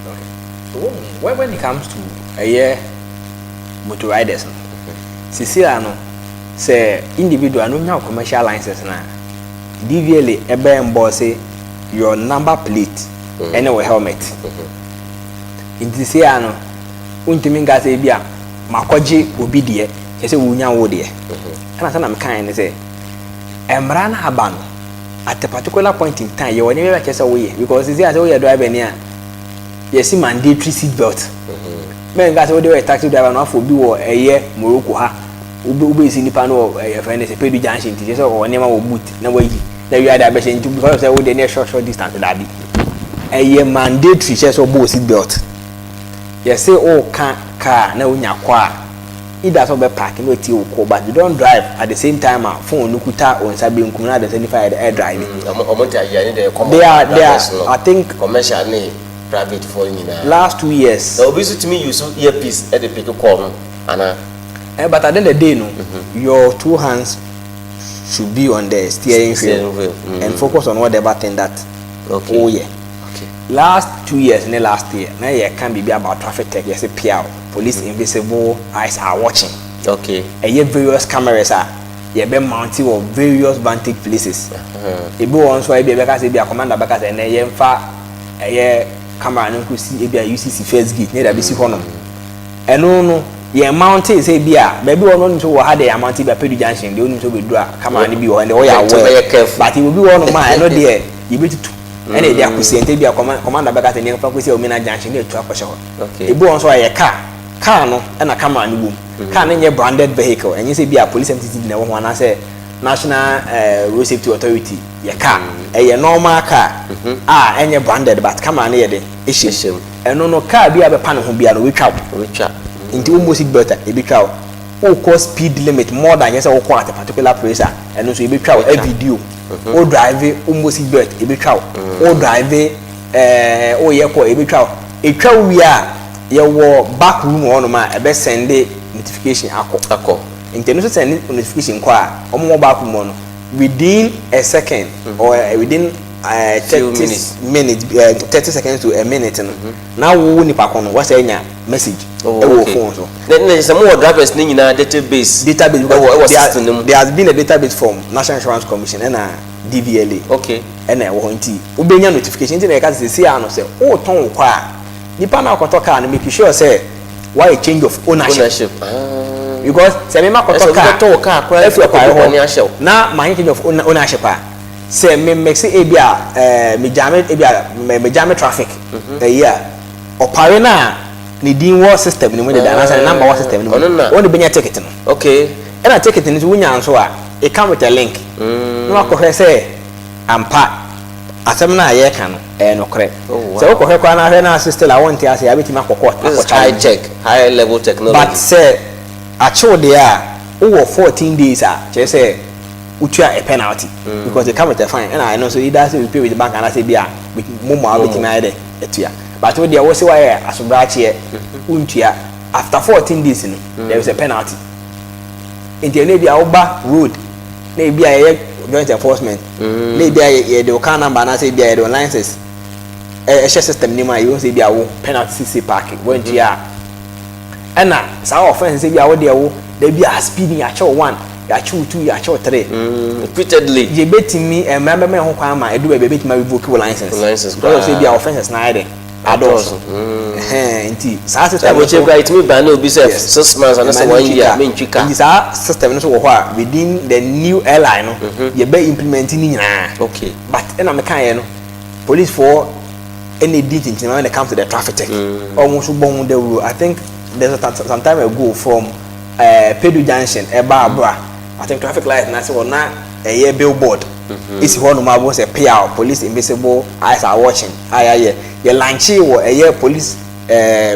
Okay, so when it comes to ɛyɛ motor riders no, sisi a no sɛ individual no nya commercial license na DVLA ɛbɛn bɔ sɛ your number plate ɛne wɔ helmet. Nti sisi a no wontumi nka sɛ ebi a makɔgye obi deɛ, kyerɛ sɛ wonya wo deɛ. Ɛna sɛ na mekan ne sɛ mmara no aba no, at a particular point in time, yɛwɔ nneɛma bi a kyerɛ sɛ woyɛ, because sisi a sɛ woyɛ driver ni a, yɛsi mandatory seat belt. Mɛ nka sɛ wode wɔyɛ taxi driver no afɔ obi wɔ ɛyɛ Morocco ha, wobɛsi nipa no wɔ ɛyɛ fɛn ne sɛ Pedu Junction, nti kyerɛ sɛ ɔwɔ nneɛma wɔ boot na wayi na wia de abɛhyɛ, nti because of sɛ wode ne short short distance, daabi, ɛyɛ mandatory kyerɛ sɛ ɔbɔ seat belt. Yɛsɛ ɔɔka car na wonya kɔ a, either sɛ ɔbɛ park na otie wo kɔ, but you don't drive at the same time a phone no kuta wo nsa benkum na ade nsa nifa yɛ ɛ drive. Ɔmo te ayɛ ne deɛ common. They are I think commercial ne private foɔ nyinaa. Last 2 years. Na obi nso tumi use earpiece ɛde pick call no ana? But at the end of the day no, your two hands should be on the steering steering wheel, wheel, and focus on whatever thing that oh yeah. Last 2 years ne last year na yɛ kan biribi about traffic tech, yɛ sɛ PIAW, Police Invisible Eyes Are Watching. Ɛyɛ various cameras a yɛbɛ mount wɔ various vantage places. Ebi wɔ nso a ebi ɛbɛka sɛ ebi a commander bɛka sɛ ɛnɛ yɛmfa ɛyɛ camera no nko si ebi a UCC first gate ne yɛde abɛsi hɔnom. Ɛno no yɛn mount sɛ ebi a baabi wɔ no, onim sɛ wɔ ha de yɛn mount bi a Pedu Junction deɛ, onim sɛ obedu a camera no bi wɔ hɔ, ɛnna wɔyɛ nti aware. wobɛyɛ careful. But obi wɔ hɔnom a ɛno deɛ yɛbɛtutu ɛna yɛde akɔsi, nti ebi a commander bɛka sɛ nneɛma kɔsi Omina Junction ne etu akɔhyɛ hɔ. Ebi wɔ nso a yɛ car no ɛna camera no wɔ mu. Car no nyɛ branded vehicle, ɛnyɛ sɛ bi a police MTTD na ɛwɔ ho anaasɛ National Road Safety Authority yɛ car. Ɛyɛ normal car a ɛnyɛ branded, but camera no yɛ de ɛhyɛ ɛhyɛ mu. Mu. Ɛno no car bi a bɛpa ne ho bia no, obɛtwa wo. Obɛtwa. Nti wo seat belt a, ebɛtwa wo. Wokɔ speed limit more than yɛ sɛ wokɔ at a particular place a, ɛno nso ebɛtwa wo. Ebɛtwa. Video wo drive, wo seat belt, ebɛtwa wo. Wo drive woyɛ kɔ, ebɛtwa wo. Etwa wo wie a, yɛwɔ back room hɔ nom a ɛbɛ send notification akɔ. Akɔ. Nti ɛno nso send notification kɔ a, ɔmo wɔ back room hɔ no, within a second or within few 30 minutes, 30 seconds to a minute no, na wo nipa kɔ no wɔsɛ nya message ɛwɔ phone so. Ne sɛ mowɔ drivers ne nyinaa database. Database. Ɛwɔ system no mu. There has been a database from National Insurance Commission ɛna DVLA ɛna ɛwɔ hɔ, nti wobɛnya notification. Nti na yɛka sɛ sisi ano sɛ wotɔn wo kɔ a, nipa na akɔtɔ car no, make sure sɛ wayɛ change of ownership. Ownership, ah. Because sɛ mema ɛsɛ kɔtɔ obi car bɛtɔ wo car koraa efi ɔkwae ɔkɔ bɔne ahyɛ wo. hɔ na maa nye change of ownership a, sɛ me mɛsi ebi a me gyame ebi a me gyame traffic ɛyi a, ɔpare na ne din wɔ system ne mu deda anaasɛ ne number wɔ system ne mu, ɔno na- wɔn de bɛnya ticket no. Ɛna ticket no nso wonya nso a, it come with a link na wakɔhwɛ sɛ ampa asɛm no a yɛreka no ɛyɛ nokorɛ. Sɛ wokɔhwɛ koraa na ahwɛ na ase still a wɔnte ase a, wobɛtumi akɔ court This is akɔ high challenge. tech, high level technology. But sɛ akyew deɛ a, wowɔ 14 days a kyerɛ sɛ wotua a penalty because it come with a fine. Ɛna ɛno nso either sɛ you pay with the bank anaasɛ bi a with momo a wobɛtumi ayɛ dɛ atua. But wo deɛ wo sɛ woayɛ asobrakyeɛ, wontua after 14 days no, there is a penalty. Nti ɛno ebi a woba road na ebi a yɛyɛ joint enforcement na ebi a yɛde wo car number anaasɛ ebi a yɛde wo license ɛhyɛ system ne mu a, yɛhu sɛ ebi a wo penalty sisi park wɔntua a, ɛna saa offence sɛ bi a wo deɛ wo da bi a speeding, yɛakyɛw one, yɛakyɛw two, yɛakyɛw three. Repeatedly. Yɛbɛtumi mmara bɛma yɛn ho kwan ma ɛdu baabi yɛbɛtumi revoke wo license license because of sɛ koraa. bi a offences na ayɛ dɛ adɔɔso. Ɛhɛn, nti saa system no abɔkyɛ so kora yɛtumi ban ne obi sɛ 6 months anasɛ ɛma ne one ntwi year car. mentwi car. Nti saa system no so wɔ hɔ a within the new LI no yɛbɛ implement ne nyinaa. But ɛna meka yɛ no, police foɔ ɛna edi tintim when it comes to the traffic tech. Ɔmo nso bɔ ho dawuro. I think there's a some time ago from Pedu Junction ɛba Abura, I think traffic light na sɛ wɔ na ɛyɛ billboard esi hɔ nom abo sɛ PIAW, Police Invisible Eyes Are Watching, a yɛayɛ yɛ launch wɔ ɛyɛ police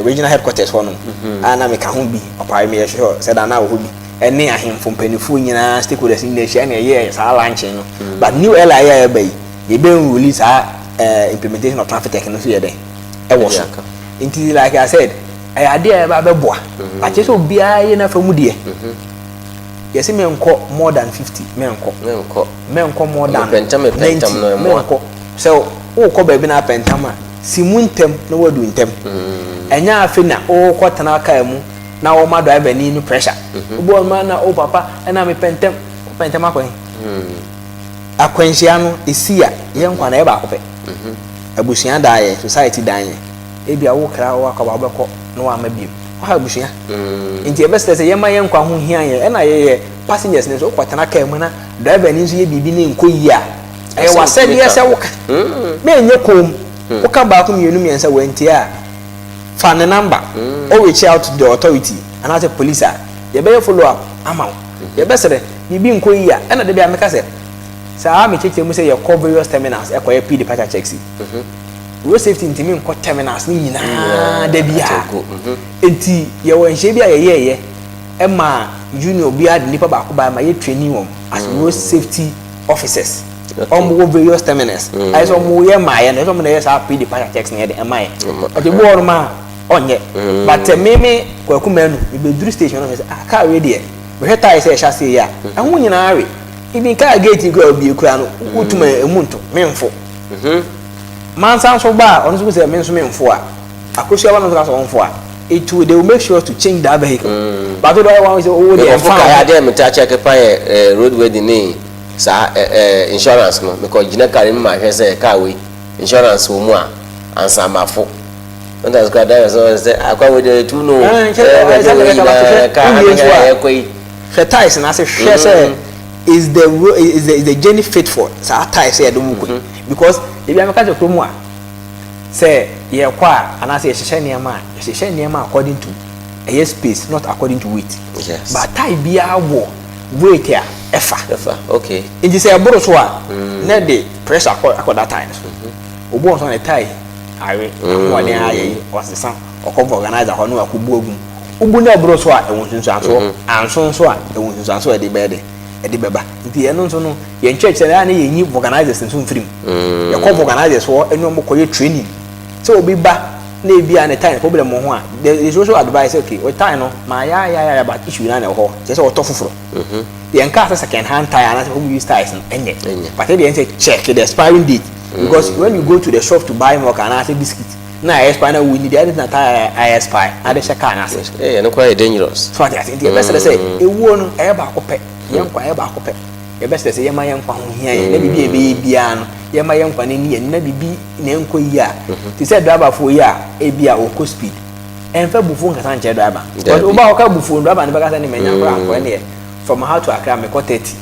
regional headquarters hɔ nom a na meka ho bi. Ɔpaare mi yɛ sure sɛ da na wɔ hɔ bi ɛne ahemfo mpanimfoɔ nyinaa, stakeholders nyinaa ahyia ɛna ɛyɛ saa launching no. But new LI a ɛba yi, yɛbɛ release saa implementation of traffic tech no so yɛ dɛ Ɛwɔ so. Nti like I said, ɛyɛ adeɛ a ɛba bɛboa akyerɛ sɛ obiara yɛ n'afa mu deɛ. Yɛsɛ mɛnkɔ more than 50, mɛnkɔ. Menkɔ. Mɛnkɔ more than Mepɛntɛm, mepɛntɛm 90. No, ɛmmoa. Mɛnkɔ. Sɛ wokɔ baabi na apɛntɛm a, si mu ntɛm na wadu ntɛm. Ɛnyɛ afe na wokɔ tena kaa mu na wɔma driver ni no pressure. Obi wɔ ma na o papa ɛna mepɛntɛm, wopɛntɛm akɔ he? Akwanhyia no esi a, yɛn nkwa na ɛyɛ baako pɛ. Abusua dan yɛ, society dan yɛ. Ebi a wokra wo akɔba, wobɛkɔ na wama biem waha abusua. Nti yɛbɛsrɛ sɛ yɛma yɛn nkwa ho hia yɛn, ɛna yɛyɛ passengers ne nso, wokɔtena kaa mu na driver ni nso yɛ biribi ne nkɔ yie a, ɛyɛ Ɛsɛ wasɛdeɛ wotumi sɛ woka na ɛnyɛ kom. Woka baako, mmienu, mmiɛnsa, wantie a, fa ne number o, reach out to the authority anaasɛ police a yɛbɛyɛ follow up ama wo. Yɛbɛsrɛ, biribi nkɔ yie a, ɛna de bi a meka sɛ saa mekyerɛkyerɛ mu sɛ yɛkɔ various terminals ɛkɔyɛ pre departure checks yi. Road safety ntumi nkɔ terminals ne nyinaa da bi a. Akyɛko. Nti yɛwɔ nhyɛ bi a yɛyɛɛyɛ ɛma union biara de nipa baako ba ma yɛ training wɔn as road safety officers. Ɔmo wɔ various terminals, ayɛ sɛ ɔmo yɛ maayɛ no, ɛsɛ ɔmo na yɛ saa pre departure checks ne yɛ de ɛma yɛ. Ɔte bi wɔ hɔ nom a ɔnyɛ, but mímí Kwaku Mɛnu ebeduru station no sɛ, ah, car wei deɛ, mehwɛ tyre sɛ ɛhyɛ aseɛ yi a, ɛho nyinaa we, even car gate kura obie kura no, wotum emu nto memfo. Mansa nso ba a, ɔno nso sɛ me nso memfo a, akosua ba no nso ka sɛ ɔmfo a, it will they will make sure to change that vehicle. But o de wɔn sɛ owó deɛ mekɔfo nfa kaa ho. Adeɛ a metaa check pa yɛ road worthy ne saa insurance no. Mekɔ gyina car no mu, mahwɛ sɛ car wei insurance wɔ mu a ansa mafo. Sometimes kora driver sɛ sɛ akwa wei deɛ tu no. Nkyɛn ɛɛ sɛ wei sɛ nyinaa car wowie nso a, ɛkɔ yi. Hwɛ tyres na ase, hwɛ sɛ is the ro is the journey fit for saa tyres yɛ de mu kɔ yi, because ebi ameka sɛ kurom a sɛ yɛkɔ a anaasɛ yɛhyehyɛ nneɛma a, yɛhyehyɛ nneɛma according to ɛyɛ space, not according to weight. But tyre biara wɔ weight a ɛfa. Ɛfa, okay. Nti sɛ ɛboro so a, na de pressure akɔ akɔda tyre no so. Obi wɔ nso ne tyre awe, ahoɔden ayɛ yi, ɔsesa ɔkɔ vulcanizer hɔ na wakɔ bu agum. Wobu na ɛboro so a, ɛwɔ nsunsuansoɔ. Anso nso a, ɛwɔ nsunsuansoɔ a ɛde bɛyɛ de ɛde bɛba. Nti ɛno nso no, yɛn kyerɛkyerɛ na ne yɛnyi vulcanizers nso mfiri mu. Yɛkɔ vulcanizers hɔ ɛne wɔn kɔyɛ training sɛ obi ba na ebi a ne tyre problem wɔ ho a, there is also advice, okay, o tyre no maa ya ya ya, but issue na na ɛwɔ hɔ kyerɛ sɛ ɔtɔ foforɔ. Yɛn kaa sɛ second hand tyre anaasɛ home use tyres no ɛnyɛ. Ɛnyɛ. But ɛdeɛ sɛ check the expiring date, because when you go to the shop to buy milk anaasɛ biscuit na ayɛ expire na wo ni deɛ ɛde na tyre ayɛ expire na de hyɛ car n'ase. Ɛyɛ no koraa yɛ dangerous. So ate ase? Nti yɛbɛsrɛ sɛ ewuo no ɛyɛ baako pɛ, yɛn nkwa ɛyɛ baako pɛ. Yɛbɛsrɛ sɛ yɛma yɛn nkwa ho hia yɛn, na biribi a yɛbɛyɛ biara no, yɛma yɛn nkwa no ni yɛn, na biribi na ɛnkɔ yie a, te sɛ driverfoɔ yi a ebi a ɔkɔ speed, ɛnfɛ bufuo nkasa nkyerɛ driver, because Dabi. woba ɔka bufuo, driver no bɛka sɛ ne mɛnya koraa nkɔ ɛneɛ from ha to Accra mekɔ 30,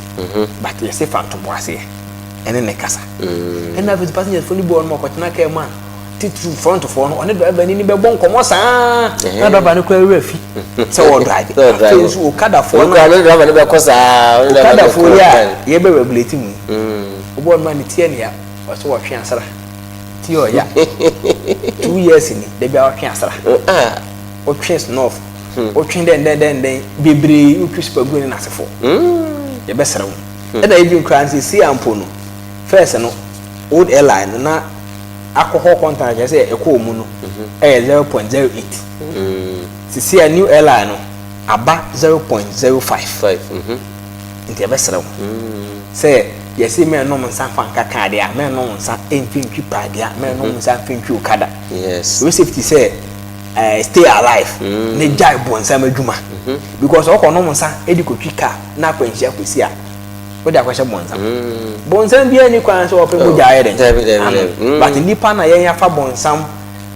but yɛsɛ fa ntobo aseɛ ɛne ne kasa. Ɛna afei passengers fo no bi wɔ no ma ɔkɔtena kaa mu a, titiri frontfoɔ no, ɔne driver ni ni bɛbɔ nkɔmmɔ saa na driver no kora werɛ fi sɛ wɔ drive. Sɛ ɔdrive. Afei nso okadafoɔ ɔno no koraa ne driver no bɛkɔ saa, ɔne driver no okadafoɔ bɛkɔ yi a kan. yɛbɛ regulate mu yi, wobɔ no ma ne tie nea ɔsɛ wɔtwe asra tie ɔya 2 years ni dabi a wɔtwe asra. Ah. Wotwe snuff, wotwe dɛn dɛn dɛn dɛn bebree, wotwe super glue ne n'asefoɔ. Yɛbɛsrɛ wo, ɛna ebi nkura nso esi ampo no, first no, old airline no na alcohol content kyerɛ sɛ ɛkɔɔ mu no ɛyɛ 0.08. Sisi a new airline no aba 0.05. Five. Nti yɛbɛsrɛ wo sɛ yɛsi mɛnnom nsa fa nka kaa deɛ a, mɛnnom nsa mfi ntwi paa deɛ a, mɛnnom nsa mfi ntwi okada. Road safety sɛ stay alive ne gyae bɔnsam adwuma, because ɔkɔ nom nsa edi kotwi kaa na akwanhyia kɔsi a, wode akɔhyɛ bɔnsam. Bɔnsam biara ni kwan sɛ ɔpɛ mogya ayɛ dɛn Dabi, dabi, ano. dabi. But nipa na yɛn afa bɔnsam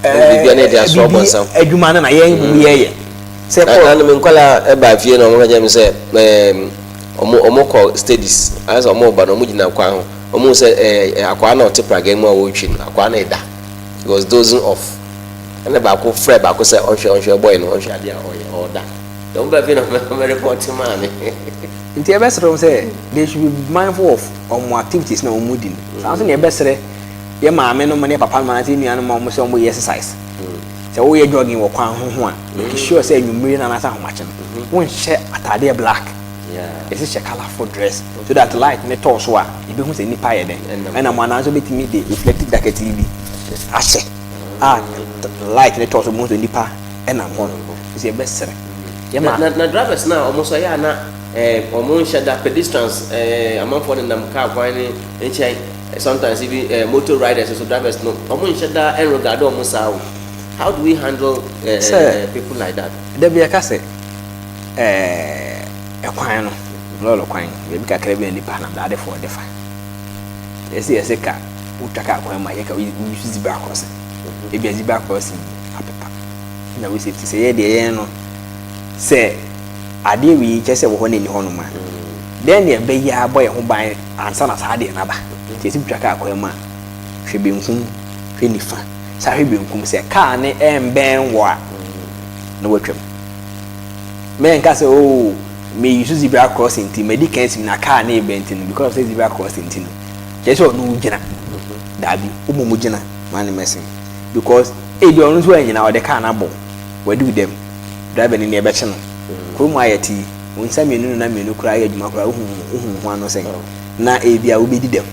Biribiara na yɛde asoa bibi bɔnsam. Adwuma no na yɛn mu yɛyɛ sɛ Na kɔ na me nkɔla ɛba fie na ɔmo ka kyerɛ me sɛ ɔmo kɔ studies ayɛ sɛ ɔmo ba na ɔmo gyina kwan ho, ɔmo hu sɛ ɛɛ akwaa na ɔte praga mu a wɔretwi no, akwaa na ɛda, he was dozing off, ɛna baako frɛ baako sɛ ɔnhwɛ boy no, ɔnhwɛ adeɛ a ɔyɛ, ɔɔda. Na ɔmo ba fie na ɔmo report maa me. Nti yɛbɛsrɛ wɔn sɛ they should be mindful of ɔmo activities na ɔmo di no. Saa nso na yɛbɛsrɛ yɛ maame no mo ne papa no anaasɛ nua no ma ɔmo sɛ ɔmo yɛ exercise. Sɛ woyɛ jogging wɔ kwan ho a, make sure sɛ anwummere no anaasɛ ahomakye no, wonhyɛ ataadeɛ black. Yɛsɛ hyɛ colourful dress so that light ne tɔɔ so a, ebi hu sɛ nipa yɛ dɛn. Ɛnam. Ɛnam, anaasɛ wobɛtumi de reflective jacket yi bi ahyɛ. A light ne tɔ so mo nso nipa ɛnam hɔ no nti yɛbɛsrɛ yɛma. Na drivers na ɔmo nso ɛyɛ a na ɔmo nhyɛ da pedestrians, amanfoɔ nenam car kwan ne nkyɛn. Sometimes even motor riders nso, drivers no, ɔmo nhyɛ da ɛnregard ɔmo saa o. How do we handle people like that? Dabi, yɛka sɛ ɛkwan no, lɔɔre kwan baabi kakra bi na nipa nam daadefoɔ de fa. Yɛsɛ ka wotwa kaa kwan mu a, yɛka woyi zebra crossing. Ebi a zebra crossing apepa na wo safety sɛ yɛ deɛ yɛn no sɛ adeɛ wei kyɛ sɛ wɔ hɔ no ani hɔ nom a, dɛn ne ɛbɛyɛ abɔ yɛn ho ban ansa na saa adeɛ no aba? Nti yɛsɛ wotwa kaa kwan mu a, hwɛ benkum, hwɛ nifa, saa hwɛ benkum sɛ kaa ne ɛmbɛn wɔ a na watwam. Mɛnka sɛ, "Oh, meyi so zebra crossing nti mɛdi kan sim na kaa ne ebɛn." Nti no, because of sɛ zebra crossing nti no, kyerɛ sɛ ɔno gyina daabi, ɔmo mu gyina maa ne mɛsɛn, because ebi ɔno nso anyina ɔde kaa n'abɔ wadi dɛm driver ni ne ɛbɛkye no. Kurom ayɛ ti wɔn nsa mmienu na mmienu koraa yɛ adwuma koraa, ohun ho ano sɛn na ebi a wobɛdi dɛm,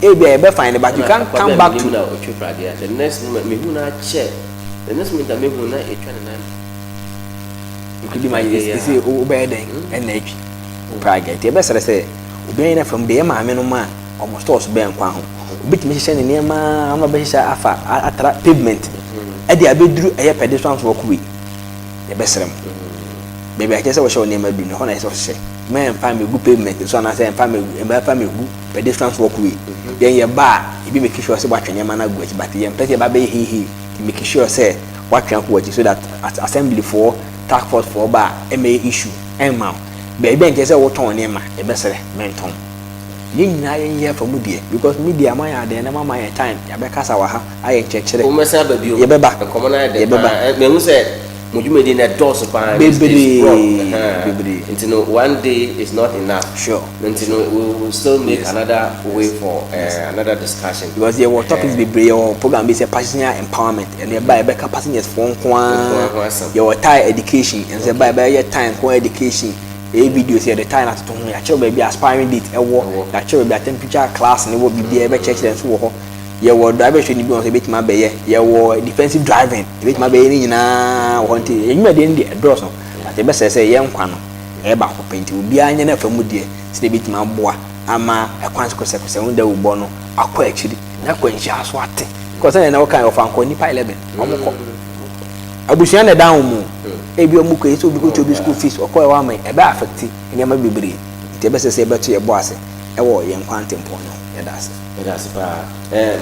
ebi a yɛbɛ fine, but you can come back to. Na otwe pradeɛ, the next moment mehu na akyɛ, the next moment a mehu na etwa ne nan. Nkudi ma yɛ sɛ wobɛyɛ dɛn ɛna atwi praga. Nti yɛbɛsrɛ sɛ obiara yɛn fam deɛ, yɛ maame no ma ɔmo stores bɛn kwan ho, obitumi hyehyɛ ne nneɛma ama bɛhyehyɛ afa atra pavement ɛde abɛduru ɛyɛ pedestrians walkway. Yɛbɛsrɛ mo, baabi a kyerɛ sɛ wɔhyɛ wɔ nneɛma duru no hɔ na yɛ sɛ wɔhyehyɛ, mɛ mfa mɛgu pavement so anaasɛ mfa mɛgu pedestrians walkway. Yɛn yɛ ba a, ebi make sure sɛ wɔatwe nneɛma no agu akyi, but yɛn mpɛ sɛ yɛba bɛyɛ heihei, nti make sure sɛ wɔatwe akɔ akyi so that assembly foɔ, task force foɔ ba a, ɛmɛyɛ issue ɛmma wo. Baabi a nkyɛn sɛ wotɔn nneɛma, yɛbɛsrɛ mɛntɔn. Yɛn nyinaa yɛn yɛ fa mu deɛ, because media ma yɛ adeɛ na ma ma yɛ time yɛabɛkasa wɔ ha ayɛ nkyerɛkyerɛ. Wɔn aba bio. Yɛbɛba. Nkɔmɔ no ayɛ dɛ Yɛbɛba. paa. Mehu sɛ mo dwumadi no ɛdɔɔso paa. Bebree, It's broad. Ɛhɛn. Bebree. Nti no, one day is not enough. Nti no, we will still make another way for another discussion. Because yɛwɔ topics bebree. Yɛwɔ program bi sɛ passenger empowerment, ɛno yɛba yɛbɛka passengers foɔ nko Nko ara ho ara. Asɛm. Yɛwɔ tyre education, ɛno sɛ ɛba yɛbɛyɛ tyre nko ara education. Ɛyɛ videos, yɛde tyre no atoto ho, yɛakyerɛw baabi a expiring date ɛwɔ. Ɛwɔ. Yɛakyerɛw baabi a temperature class ne wɔ, biribiara yɛbɛkyerɛkyerɛ nso wɔ hɔ. Yɛwɔ driver training bi wɔ hɔ sɛ yɛbɛtumi abɛyɛ, yɛwɔ defensive driving yɛbɛtumi abɛyɛ, ne nyinaa wɔ hɔ. Nti yɛn dwumadie no deɛ, ɛdɔɔso, but yɛbɛsrɛ sɛ yɛn nkwa no ɛyɛ baako pɛ, nti obiara nyɛ n'afa mu deɛ sɛ yɛbɛtumi aboa ama ɛkwan so kɔsɛkɔsɛ ho dawubɔ no akɔ akyiri na akwanhyia so ate, kɔ sɛ na wɔka wɔfa nkɔ nipa 11 ɔmo kɔ abusua na ɛda wɔn mu, ebi ɔmo kɔ yi sɛ obi kɔ obi school fees ɔkɔ ɛwɔ ama ɛbɛ affect nneɛma bebree. Nti ɛbɛsɛ sɛ yɛbɛto yɛ bɔ ase ɛwɔ yɛn kwan tempɔn no. Yɛda ase. Yɛda ase paa.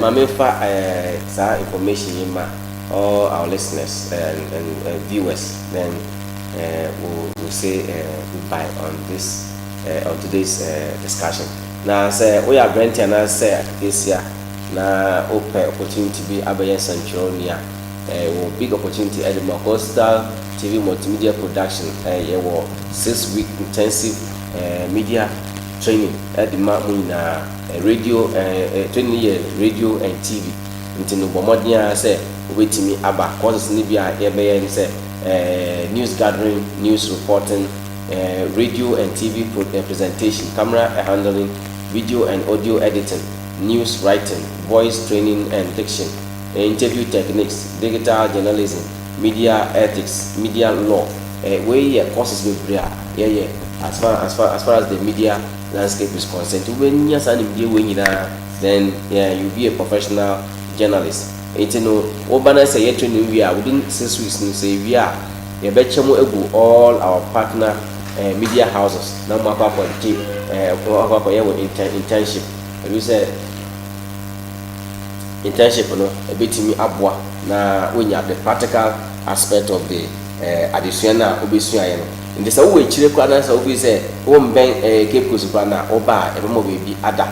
Maame fa saa information yi ma all our listeners and viewers, then we'll say goodbye on today's discussion. Na sɛ woyɛ aberante anaasɛ aketesia na wopɛ opportunity bi abɛyɛ nsɛntwerɛni a, wɔ big opportunity ɛde ma Coastal TV Multimedia Production. Yɛwɔ 6 week intensive media training ɛde ma mo nyinaa. Radio training yɛ radio and TV. Nti no, bɔ mmɔden a sɛ wobɛtumi aba. Courses no bi a yɛbɛyɛ ne sɛ news gathering, news reporting, radio and TV presentation, camera handling, video and audio editing, news writing, voice training and diction, interview techniques, digital journalism, media ethics, media law. Wei yɛ courses bebree a yɛyɛ as far as the media landscape is concerned. Wobɛnya saa nimdeɛ wei nyinaa, then yeah, you be a professional journalist. Nti no, woba na sɛ yɛ training wie a, within 6 weeks no, sɛ wie a, yɛbɛkyɛ mu agu all our partner media houses na mo akɔ akɔgye akɔ akɔyɛ wɔ internship. Ebi sɛ internship no ebɛtumi aboa na wonya the practical aspect of the adesua no a wobɛsuaeɛ no. Nti sɛ wowɔ akyire koraa na sɛ wobi sɛ wombɛn Cape Coast koraa na woba a, ɛbɛma baabi ada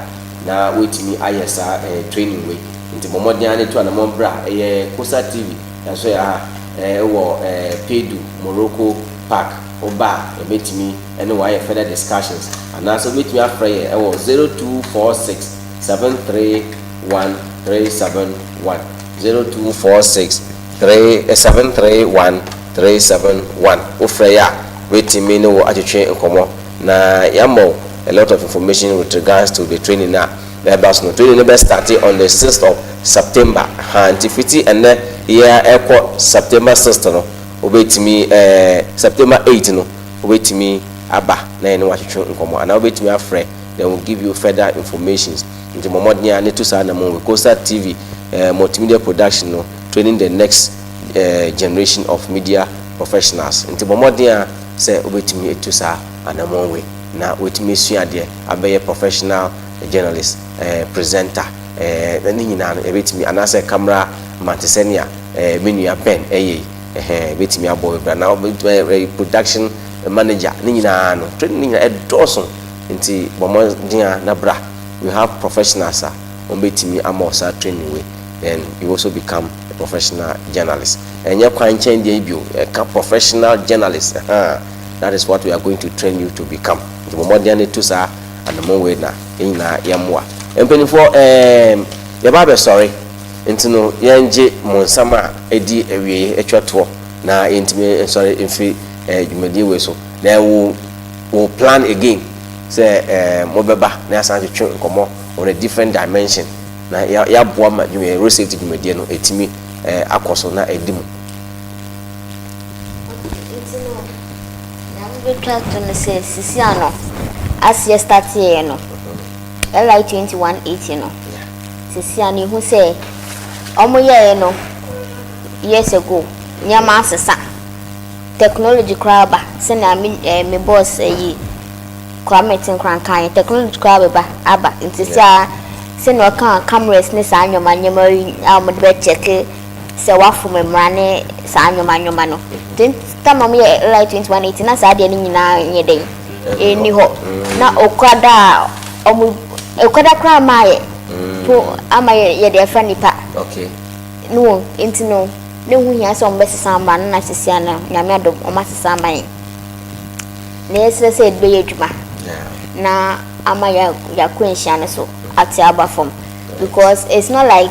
na woatumi ayɛ saa training wei. Nti bɔ mmɔden ara ne to anammɔn bra. Ɛyɛ Coastal TV ɛnso yɛ ha, ɛwɔ Pedu Morocco Park. Woba a, yɛbɛtumi ɛne wɔayɛ further discussions anaasɛ wobɛtumi afrɛ yɛ ɛwɔ 0246 731 371, 0246 3 731 371. Wofrɛ yɛ a, wobɛtumi ne wɔ atwetwe nkɔmmɔ na yɛama wo a lot of information with regards to the training na ɛba so no. Training no bɛ start on the 6th of September ha. Nti fiti ɛnɛ Yɛ ɛkɔ September 6 no, wobɛtumi September 8 no, wobɛtumi aba na yɛne watwetwe nkɔmmɔ anaa wobɛtumi afrɛ, then we'll give you further informations. Nti bɔ mmɔden a ne to saa na mo Coastal TV multimedia production no, training the next generation of media professionals. Nti bɔ mmɔden a sɛ wobɛtumi etu saa anammɔn wei na wotumi esua adeɛ abɛyɛ professional journalist, presenter, ne nyinaa no yɛbɛtumi, anaasɛ camera man te sɛnea me nua Ben ɛyɛ yi, ɛhɛn, ebɛtumi abɔ bebree, anaa wobɛtumi ayɛ production manager. Ne nyinaa no, training ne nyinaa ɛdɔɔso. Nti bɔ mmɔden a na bra. We have professionals a wɔn bɛtumi ama wo saa training wei, then you also become a professional journalist. Ɛnyɛ kwan nkyɛn deɛ bio, ɛka professional journalist, ɛhɛn, that is what we are going to train you to become. Nti bɔ mmɔden no tu saa anamɔ wei na yɛn nyinaa yɛmmoa mpanimfoɔ. Yɛba abɛsɔre, nti no yɛngye mo nsɛm a ɛdi awie atwa toɔ na yɛntumi nsɔre mfiri dwumadie wei so. Then we plan again sɛ mobɛba na yɛasan twetwe nkɔmmɔ on a different dimension na yɛaboa ma dwuma road safety dwumadie no ɛtumi akɔ so na ɛdi mu. Nti no, na mobɛtwa to no sɛ sisi ano as yɛ start yɛ no LI 2180 no, sisi ano ihu sɛ ɔmo yɛɛ no years ago, nneɛma asesa, technology koraa ba. Sɛnea me boss ɛyi Kwame Tenkran kan, technology koraa bɛba aba. Nti sɛ a sɛnea ɔka cameras ne saa nneɛma nneɛma yi a wɔde bɛkyɛke sɛ wafom mmara ne saa nneɛma nneɛma no, time a wɔyɛ LI 2180 na saa adeɛ no nyinaa nyɛ den ɛni hɔ na okada a ɔmo okada koraa maa yɛ po ama yɛ yɛde ɛfa nipa no. Nti no ne ho hia sɛ ɔmo bɛsesa ama no, na sisi ano Nyame adom, ɔmo asesa ama yɛn na yɛsrɛ sɛ yɛde bɛyɛ adwuma na ama yɛ yɛakɔ nhyia no so ate aba fam, because it's not like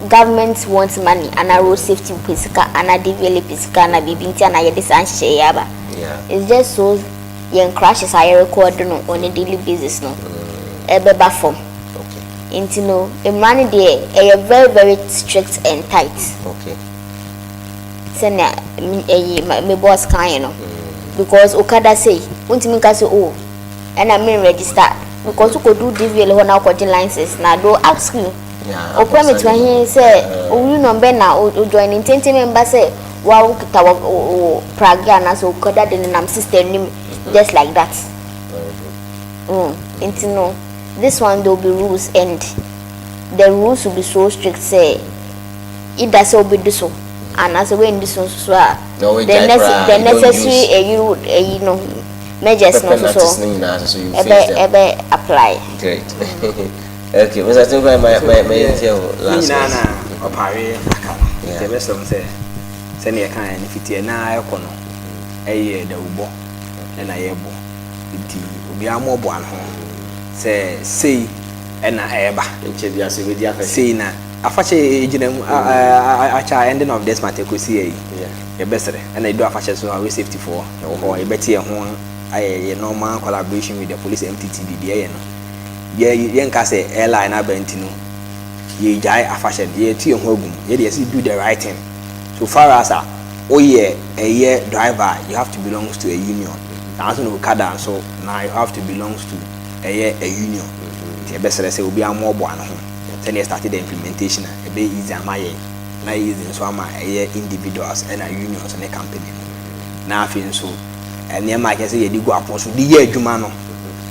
government want money ana road safety pɛ sika ana DVLA pɛ sika ana biribi nti ana yɛde saa nhyehyɛ yɛ aba. It's just so yɛn crashes a yɛrecord no on a daily basis no ɛbɛba fam. Nti no mmara no deɛ, ɛyɛ very very strict and tight. Sɛnea ɛyi me boss kan yɛ no, because okada sei wontumi nka sɛ, "Oh, ɛna me register," because wokɔdu DVLA hɔ na wokɔgye license na they ask you o permit wɔ he, sɛ o union bɛ na o join. Ntenten mba sɛ wa wokita wɔ o pragya anaasɛ okada de nenam system nim just like that. Nti no, this one, there will be rules and the rules will be so strict sɛ either sɛ obedi so anaasɛ wendi so nso so a, the necessary ɛyi no measures no nso so ɛbɛ apply. Great. Okay, Mr. Tinkwa, my last. Nyinaa na ɔpare aka no, nti ɛbɛsrɛ m sɛ sɛnea yɛka yɛ no fiti ɛna ɛkɔ no, ɛyɛ dawubɔ ɛna yɛbɔ, nti obiara mmɔboa ne ho sɛ sei ɛna ɛɛba. Nkyɛ bi ase bɛdi afahyɛ. Sei na afahyɛ gyina mu akyɛ, ending of this month ɛkɔsi yɛ yi, yɛbɛsrɛ ɛna ɛdu afahyɛ so a, road safety foɔ ɛwɔ hɔ, yɛbɛte yɛn ho ayɛ yɛ normal collaboration with the police, MTTD deɛ yɛ no, yɛ yɛnka sɛ airline aba nti no yɛgyae afahyɛ no, yɛtu yɛn ho agu mu. Yɛde yɛsi do the right thing. So far as a woyɛ ɛyɛ driver, you have to belong to a union. Saa nso na okada nso na you have to belong to ɛyɛ a union. Nti ɛbɛsrɛ sɛ obi amoaboa ne ho sɛdeɛ start the implementation a, ɛbɛyɛ easy ama yɛn na easy nso ama ɛyɛ individuals ɛna unions ne company no. Na afei nso nneɛma a kyerɛ sɛ yɛde gu apɔn so de yɛ adwuma no,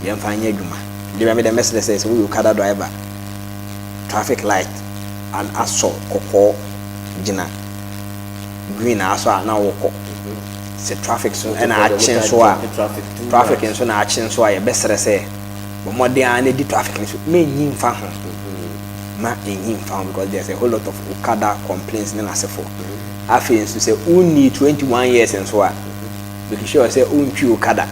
yɛmfa nyɛ adwuma de bɛ mede mɛsrɛ sɛ woyɛ okada driver, traffic light an asɔ kɔkɔɔ, gyina green asɔ a na wɔkɔ. Sɛ traffic so ɛna akye nso a, traffic nso na akye nso a, yɛbɛsrɛ sɛ bɔ mmɔden a na di traffic no so, menyi mfa ho, ma ɛnyi mfa ho, because there's a whole lot of okada complaints ne n'asefo. Afei nso sɛ wonni 21 years nso a, make sure sɛ wontwi okada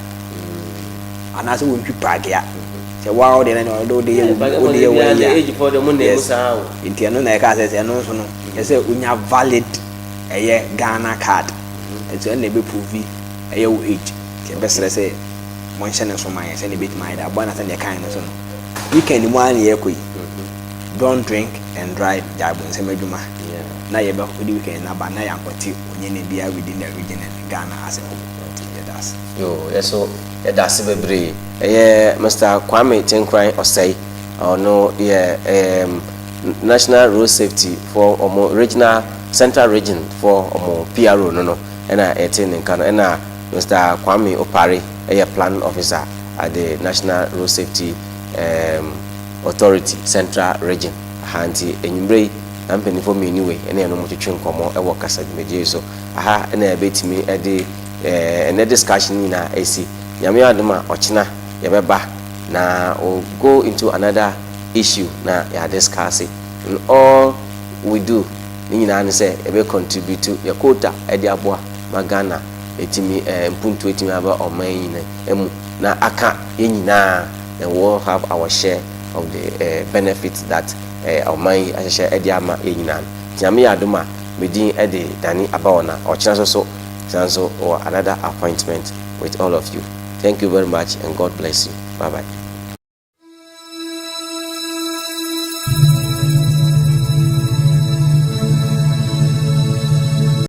anaasɛ wontwi pragea. Sɛ waa wode na wode yɛ wode yɛ wɔyi a, yes, nti ɛno na ɛka sɛ ɛno nso no ɛsɛ wonya valid ɛyɛ Ghana card, nti ɛno na ɛbɛprove ɛyɛ wo age. Nti ɛbɛsrɛ sɛ monhyɛ ne nso ma yɛn sɛdeɛ ɛbɛtumi ayɛ dɛ aboa na sɛdeɛ ɛkan no so no, weekend mu ara ne yɛkɔ yi, don't drink and drive. Gyae bonsɛm adwuma. Na yɛbɛdi weekend naba na yɛankɔte onyene biara within the region and Ghana as a whole. Nti yɛda ase. Yo, yɛ so yɛda ase bebree. Ɛyɛ Mr Kwame Tenkran Ɔsɛe, ɔno yɛ National Road Safety for ɔmo regional, Central Region for ɔmo PRO no, ɛna ɛte ne nka no. Ɛna Mr Kwame Opare ɛyɛ planning officer at the National Road Safety Authority, Central Region aha. Nti enyimire yi na mpanimfoɔ mmienu wei ɛna ɛno mo twetwe nkɔmmɔ ɛwɔ kasa dwumadie yi so aha. Ɛna ɛbɛtumi ɛde ɛnɛ discussion nyinaa ɛsi. Nyame adom a, ɔkyena yɛbɛba na we'll go into another issue na yɛ discuss it. In all we do ne nyinaa ne sɛ yɛbɛ contribute yɛ quota ɛde aboa ma Ghana ɛtumi mpuntuo ɛtumi aba ɔman yi nyinaa mu na aka yɛn nyinaa, and we all have our share of the benefits that ɔman yi ahyehyɛ ɛde ama yɛn nyinaa no. Nyame yɛ adom a, medin ɛde Dane aba wɔ na ɔkyena so so san so wɔ another appointment with all of you. Thank you very much and God bless you. Bye bye.